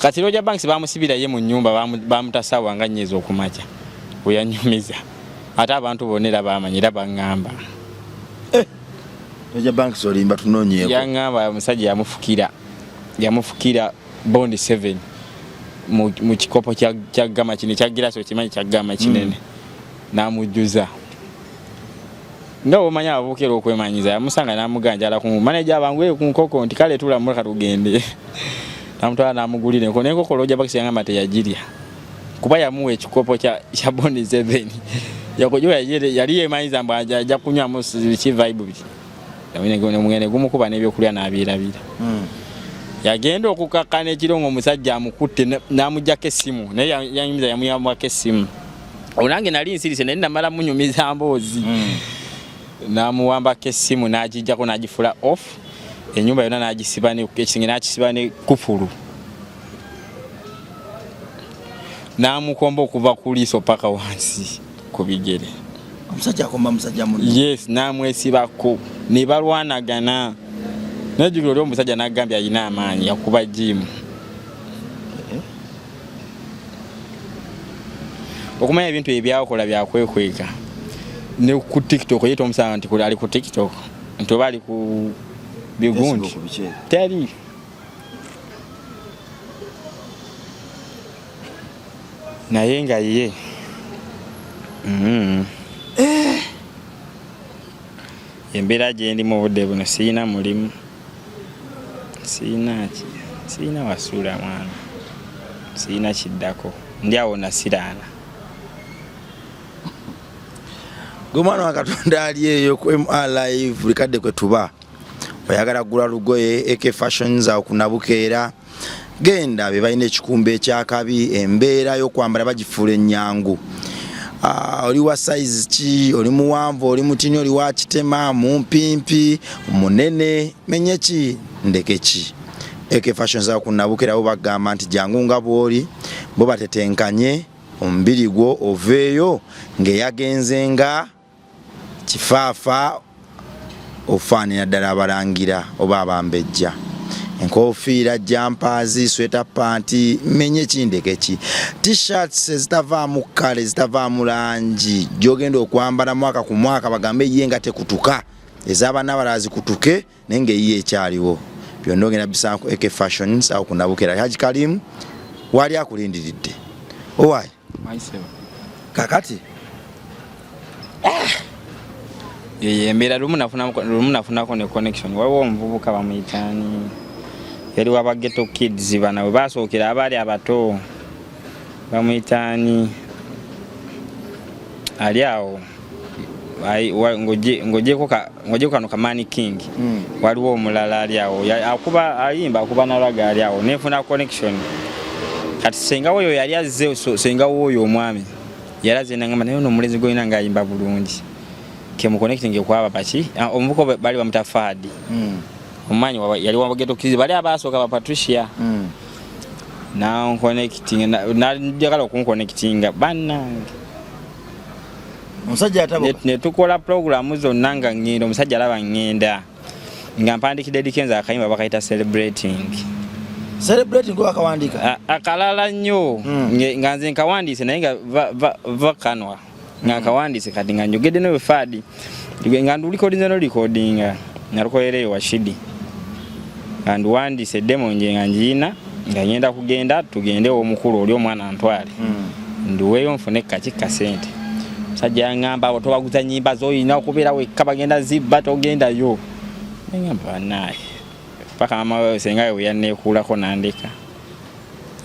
Kati Roger Banks bamusibira ye mu nnyumba, bamuta ssaawa nga nnya ez'okumakya we yanyumiza. Ate abantu bonna era bamanyi era baŋŋamba. Roger Banks olimba tunoonyeeko. Yaŋŋamba omusajja yamufukira Bond 7 mu kikopo kya gama kino kya girasi, okimanyi kya gama kinene, n'amujjuza. Nga bw'omanyi abavubuka era okwemanyiza, yamusanga n'amuganjala ku maneja abanguye ku nkoko nti kale tula muleka tugende. N'amutwala n'amugulira enkoko, n'enkoko Roger Banks yangamba teyagirya kuba yamuwa ekikopo kya Bond 7. Yakujuwa yali yeemanyiza mbu ajja kunywamu ki vibe biki. Omugende gumukuba n'ebyokulya n'abyerabira. Yagenda okukakkana ekiro ng'omusajja amukutte n'amuggyako essimu, naye yanyumiza yamuyambako essimu. Olwo nange nali nsirise naye namala munyumiza mboozi. N'amuwambako essimu n'agiggyako n'agifula off, ennyumba yonna n'agisiba ekisenge n'akisiba ne kufulu. N'amukomba okuva ku liiso paka wansi ku bigere. Omusajja akomba musajja munne. Yes, n'amwesibako ne balwanagana. Najjukira oli omusajja n'agambye alina amaanyi yakuba jiimu. Okumanya ebintu ebyakola byakwekweka. Ne ku TikTok ye tomusanga nti ali ku TikTok nti oba ali ku bigundi. Teri. Naye nga ye. Embeera gye ndi mu budde buno sirina mulimu. Sirina ki, sirina wasuula mwana. Sirina kiddako. Ndi awo nasiraana. Gwe mwana wa Katonda ali eyo ku MR Live buli kadde kwe tuba. Oyagala kugula lugoye AK Fashions awo ku Nabukeera. Genda be balina ekikumba ekyakabi, embeera y'okwambala bagifuula ennyangu. Oli wa size ki, oli muwanvu, oli mutini, oli wa kitema, mumpimpi, munene, menye ki, ndeke ki. AK Fashions awo ku Nabukeera bo bagamba nti jangu nga bw'oli, bo batetenkanye omubiri gwo oveeyo ng'eyagenze nga kifaafa ofaanira ddala abalangira oba abambejja. Enkofiira, jumpers, sweater pant, menye ki ndeke ki. T-shirts ezitavaamu kkala, ezitavaamu langi, gy'ogenda okwambala mwaka ku mwaka bagambe ye nga tekutuka, ez'abaana abalala zikutuke naye ng'eyiye ekyaliwo. Byonna ogenda bisanga ku AK Fashions awo ku Nabukeera. Haji Karim waali akulindiridde. Owaaye. Kakati. Eyo embeera lumu nafunako ne connection. Waliwo omuvubuka bamuyitaani, yali waba Ghetto Kids, bana we basookera abaali abato, bamuyitaani, ali awo ng'ogyeko kano Kamani King. Waliwo omulala ali awo, akuba, ayimba, akuba nalaga, ali awo, nenfuna connection. Kati senga woyo yali azze, senga woyo omwami yali azze, nangamba, "Naye ono omulenzi gwolina ng'ayimba bulungi, kemuconnecting kwaba baki." Ah, omuvubuka bali bamuta Fadi. Omumanyi yali wa Ghetto Kids, bali abasooka ba Patricia. Nanconnecting, najagala okunconnectinga, bannange. Omusajja yatabuka. Ne tukola pulogulaamu zonna nga ŋŋenda, omusajja alaba ŋŋenda nga mpandikidde Eddy Kenzo akayimba bakayita "Celebrating". "Celebrating" gwe wakawandiika? Akalala nnyo. Nga nze nkawandiise, naye nga va kanwa nga nkawandiise. Kati nga njogedde noyo Faadi, nga ndulikodinze nolikodinga, nalukolera eyo Washidi, nga nduwandiise demo nje, nga ngiina, nga ngenda kugenda tugende omukulu oli omwana ntwale. Nduweeyo nfune kaki kasente. Musajja yaŋŋamba, "Abo tobaguza nyimba zoyina okubeera wekka, bagenda zibba, togendayo." Neŋŋamba, bannaaye, paka mama we senga we yanneekuulako nandeka.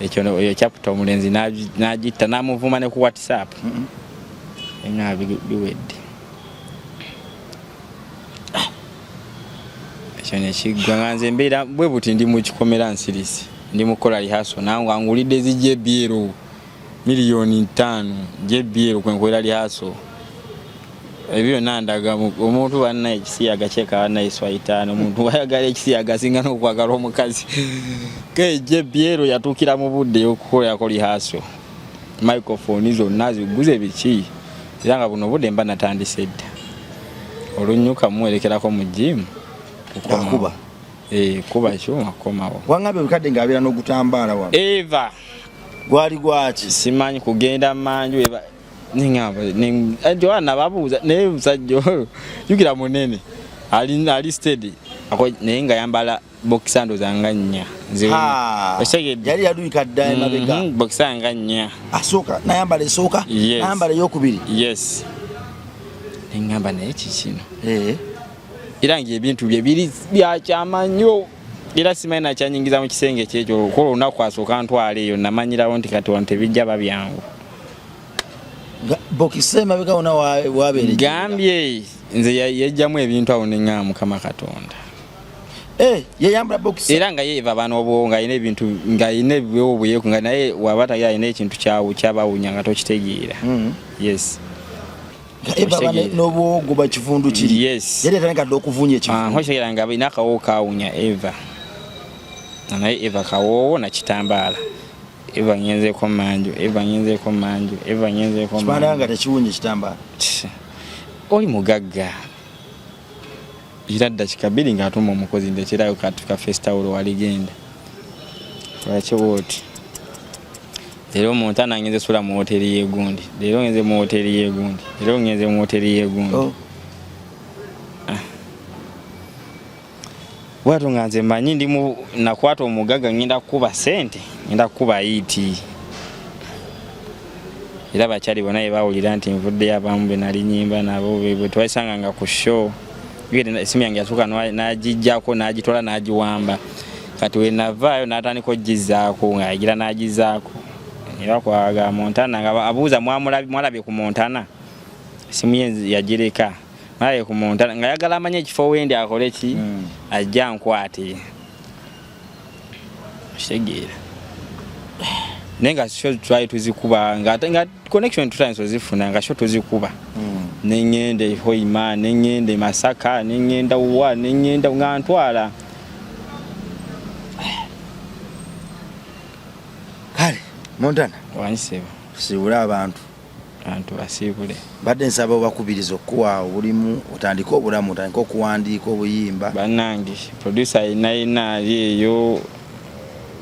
Ekyo eyo chapter omulenzi n'agitta, n'amuvuma ne ku WhatsApp. Eŋŋamba biwedde, ekyo nekiggwa. Nga nze mbeera bwe buti, ndi mu kikomera, nsirisi, ndi mu kukola rehearsal, nange angulidde zi JBL 5 miliyoni JBL kwenkolera rehearsal. Ebyo byonna ndaga omuntu banna ekisiyaga kyeka, banna eswa 5, omuntu wayagala ekisiyaga asinga n'okwagala omukazi. Ke JBL yatuukira mu budde okukolerako rehearsal, microphone zonna ziguze biki, era nga buno obudde mba natandise dda olunyuka muwerekerako mu gym. Akuba. Eh, kuba kyuma kukomawo. Wangambye obukadde ng'abeera n'ogutambaala wano. Eva. Gwali gwaki? Simanyi kugenda manju eba ningamba nti nababuuza, naye musajja oyo jukira munene, ali steady. Naye nga yambala boxer ndoza nga nnya. Nze Ha! okitegedde? Yali yaluyika dda emabega. Boxer nga nnya. Asooka nayambala esooka. Yes. Nayambala eyokubiri. Yes, neŋŋamba, naye kikino? Eh. Era ngaebintu bye biri byakyama nnyo, era simanyi nakyanyingiza mu kisenge kyekyo. Kola olunaku asooka ntwala eyo, namanyirawo nti kati wano tebijja babyangu. Nga boxer emabega wona wabeera. Gambye nze yejjamu ebintu awo, neŋŋamba, Mukama Katonda. Eh, yeyambula boxer. Era nga yeeva bano obwo, nga alina ebintu, nga alina ebiwewo buyeku, nga naye waba tali alina ekintu kyawu kyabawunya nga tokitegeera. Yes. Nga eva Okitegeera. n'obuwogo bakivundu kiri. Yes. Yali yatandika dda okuvunya ekivundu. Nkokitegeera nga alina akawoowo kawunya eva, naye eva kawoowo nakitambaala. Eva ngenzeeko manju, eva ngenzeeko manju, eva ngenzeeko kifaanana manju. Nga tekiwunya ekitambaala. Tch, oli mugagga, era ddakika 2 ng'atuma omukozi, ndekerayo katu ka face towel, waligenda lwaki wooti. Leero Montana ngenze sula mu woteri yegundi, leero ngenze mu woteri yegundi, leero ngenze mu woteri yegundi. Oh. Bwatyo nga nze manyi ndi mu nakwata omugagga, ngenda kukuba sente, ngenda kukuba hit. Era bakyali bonna bye bawulira nti nvuddeyo, abamu be nali nyimba nabo bwe twasanganga ku show. Esimu yange yasooka n'agiggyako, n'agitwala, n'agiwamba. Kati we navaayo n'atandika ogizaako, ng'agira n'agizaako, era kwaga Montana nga abuuza, "Mwalabye ku Montana?" Esimu ye yagireka, "Mwalabye ku Montana?" Nga yagala amanye ekifo wendi akole ki. Ajja nkwate, kitegeera. Naye nga show twali tuzikuba, nga nga connection tutandise ozifuna, nga show tuzikuba. Neŋŋenda e Hoima, neŋŋenda e Masaka, neŋŋenda wa, neŋŋenda nga ntwala. Kale Montana. Wanseba. Tusiibule abantu. Abantu basiibule. Badde nsaba obakubiriza okukuwa obulimu, otandike obulamu, otandike okuwandiika obuyimba. Bannange, producer yenna yenna ali eyo,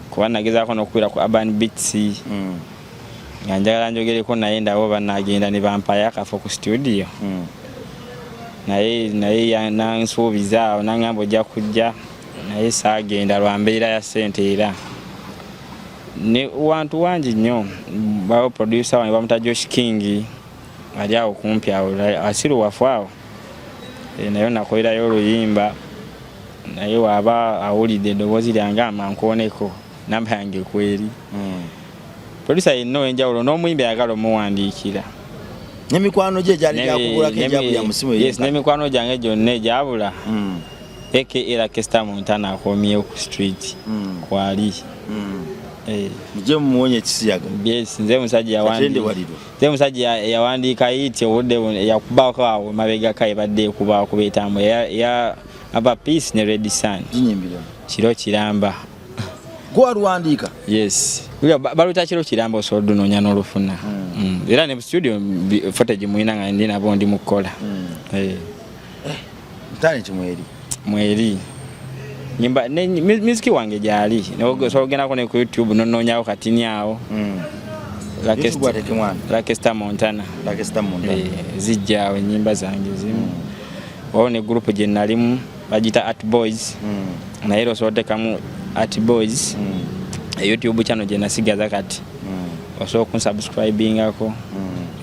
kuba nagezaako n'okubira ku Urban Beats, nga njagala njogereko naye, ndabo banagenda ne bampayo akafo ku studio. Naye nansuubiza awo, nangamba ojja kujja, naye saagenda lwa mbeera ya ssente. Era ne wantu wangi nnyo bawo producer wange bamuta Josh King, ali awo kumpi awo asiru wafu awo. Naye nakolerayo oluyimba, naye waaba awulidde eddoboozi lyange amankooneko, namba yange kweri. Producer yenna ow'enjawulo n'omuyimbi ayagala omuwandiikira. N'emikwano gye egyali gyakugulako egyabulya mu simu. Yes, n'emikwano gyange gyonna egyabula, aka Lakesta Montana akomyewo ku street kwali. Mujje mumuwonye ekisiyaga. Yes, nze musajja Katende waliro. Nze musajja yawandiika hit obudde buno yakubaako awo mabegaka, ebadde ekubaako beetambula ya Aba Peace ne Red Sun. Ginyimbiremu. Kiro Kiramba. Gwe waluwandiika? Yes. Baluta Kiro Kiramba, osobola odunoonya n'olufuna. Era ne studio footage mulina nga ndi nabo ndi mu kukola. Talent mweri. Mweri nyimba ne music wange gyali, osobola ogendako ne ku YouTube nonoonyawo katini awo. YouTube ateke mwana. Lakesta Montana. Lakesta Montana. Zijja awo ennyimba zange zimu. Waliwo ne group gye nalimu bagiyita Art Boys, naye era osobola otekamu Art Boys, e YouTube channel gye nasigaza kati, osobola okunsubscribingako,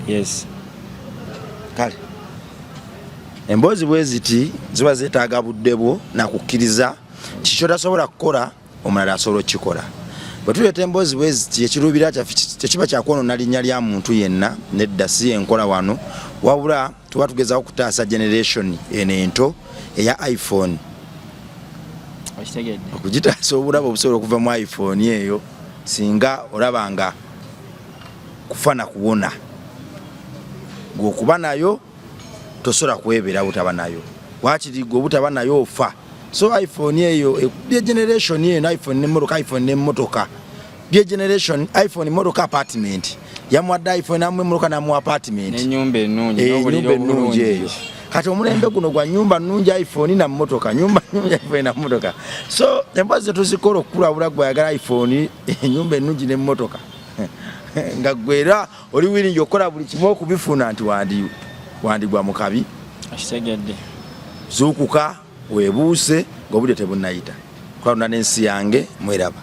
yes. Kale emboozi bwe ziti ziba zeetaaga budde bwo nakukkiriza nti kyotasobola kukola omulala asobola okukikola. Bwe tuleeta emboozi bwe ziti, ekiruubira kyaffe tekiba kyakwonoona linnya lya muntu yenna, nedda, si enkola wano, wabula tuba tugezaako kutaasa generation eno ento eya iPhone. Okitegedde. Okugitaasa obulabo obusobola okuva mu iPhone eyo, singa olaba nga kufa na kuwona gweokuba nayo tosobola kwebeera butaba nayo, wakiri gwe obutaba nayo ofa. So iPhone eyo bye generation eno, iPhone nemmotoka, iPhone nemmotoka bye generation, iPhone, motoka, apartment. Yamuwadde iPhone, namuwa emmotoka, namuwa apartment. N'ennyumba ennungi. N'obuliri N'obuliri ennungi obulungi. Eyo kati omulembe guno gwa nyumba nnungi, iPhone na mmotoka, nyumba nnungi, iPhone na mmotoka. So emboozi zetuzikola okukulabula gwe ayagala iPhone, enyumba ennungi n'emmotoka, nga gwe era oli willing okukola buli kimu okubifuna, nti wandigwa mu kabi. Okitegedde. Zuukuka, weebuuse ng'obudde tebunnayita. Kulonda n'ensi yange mweraba.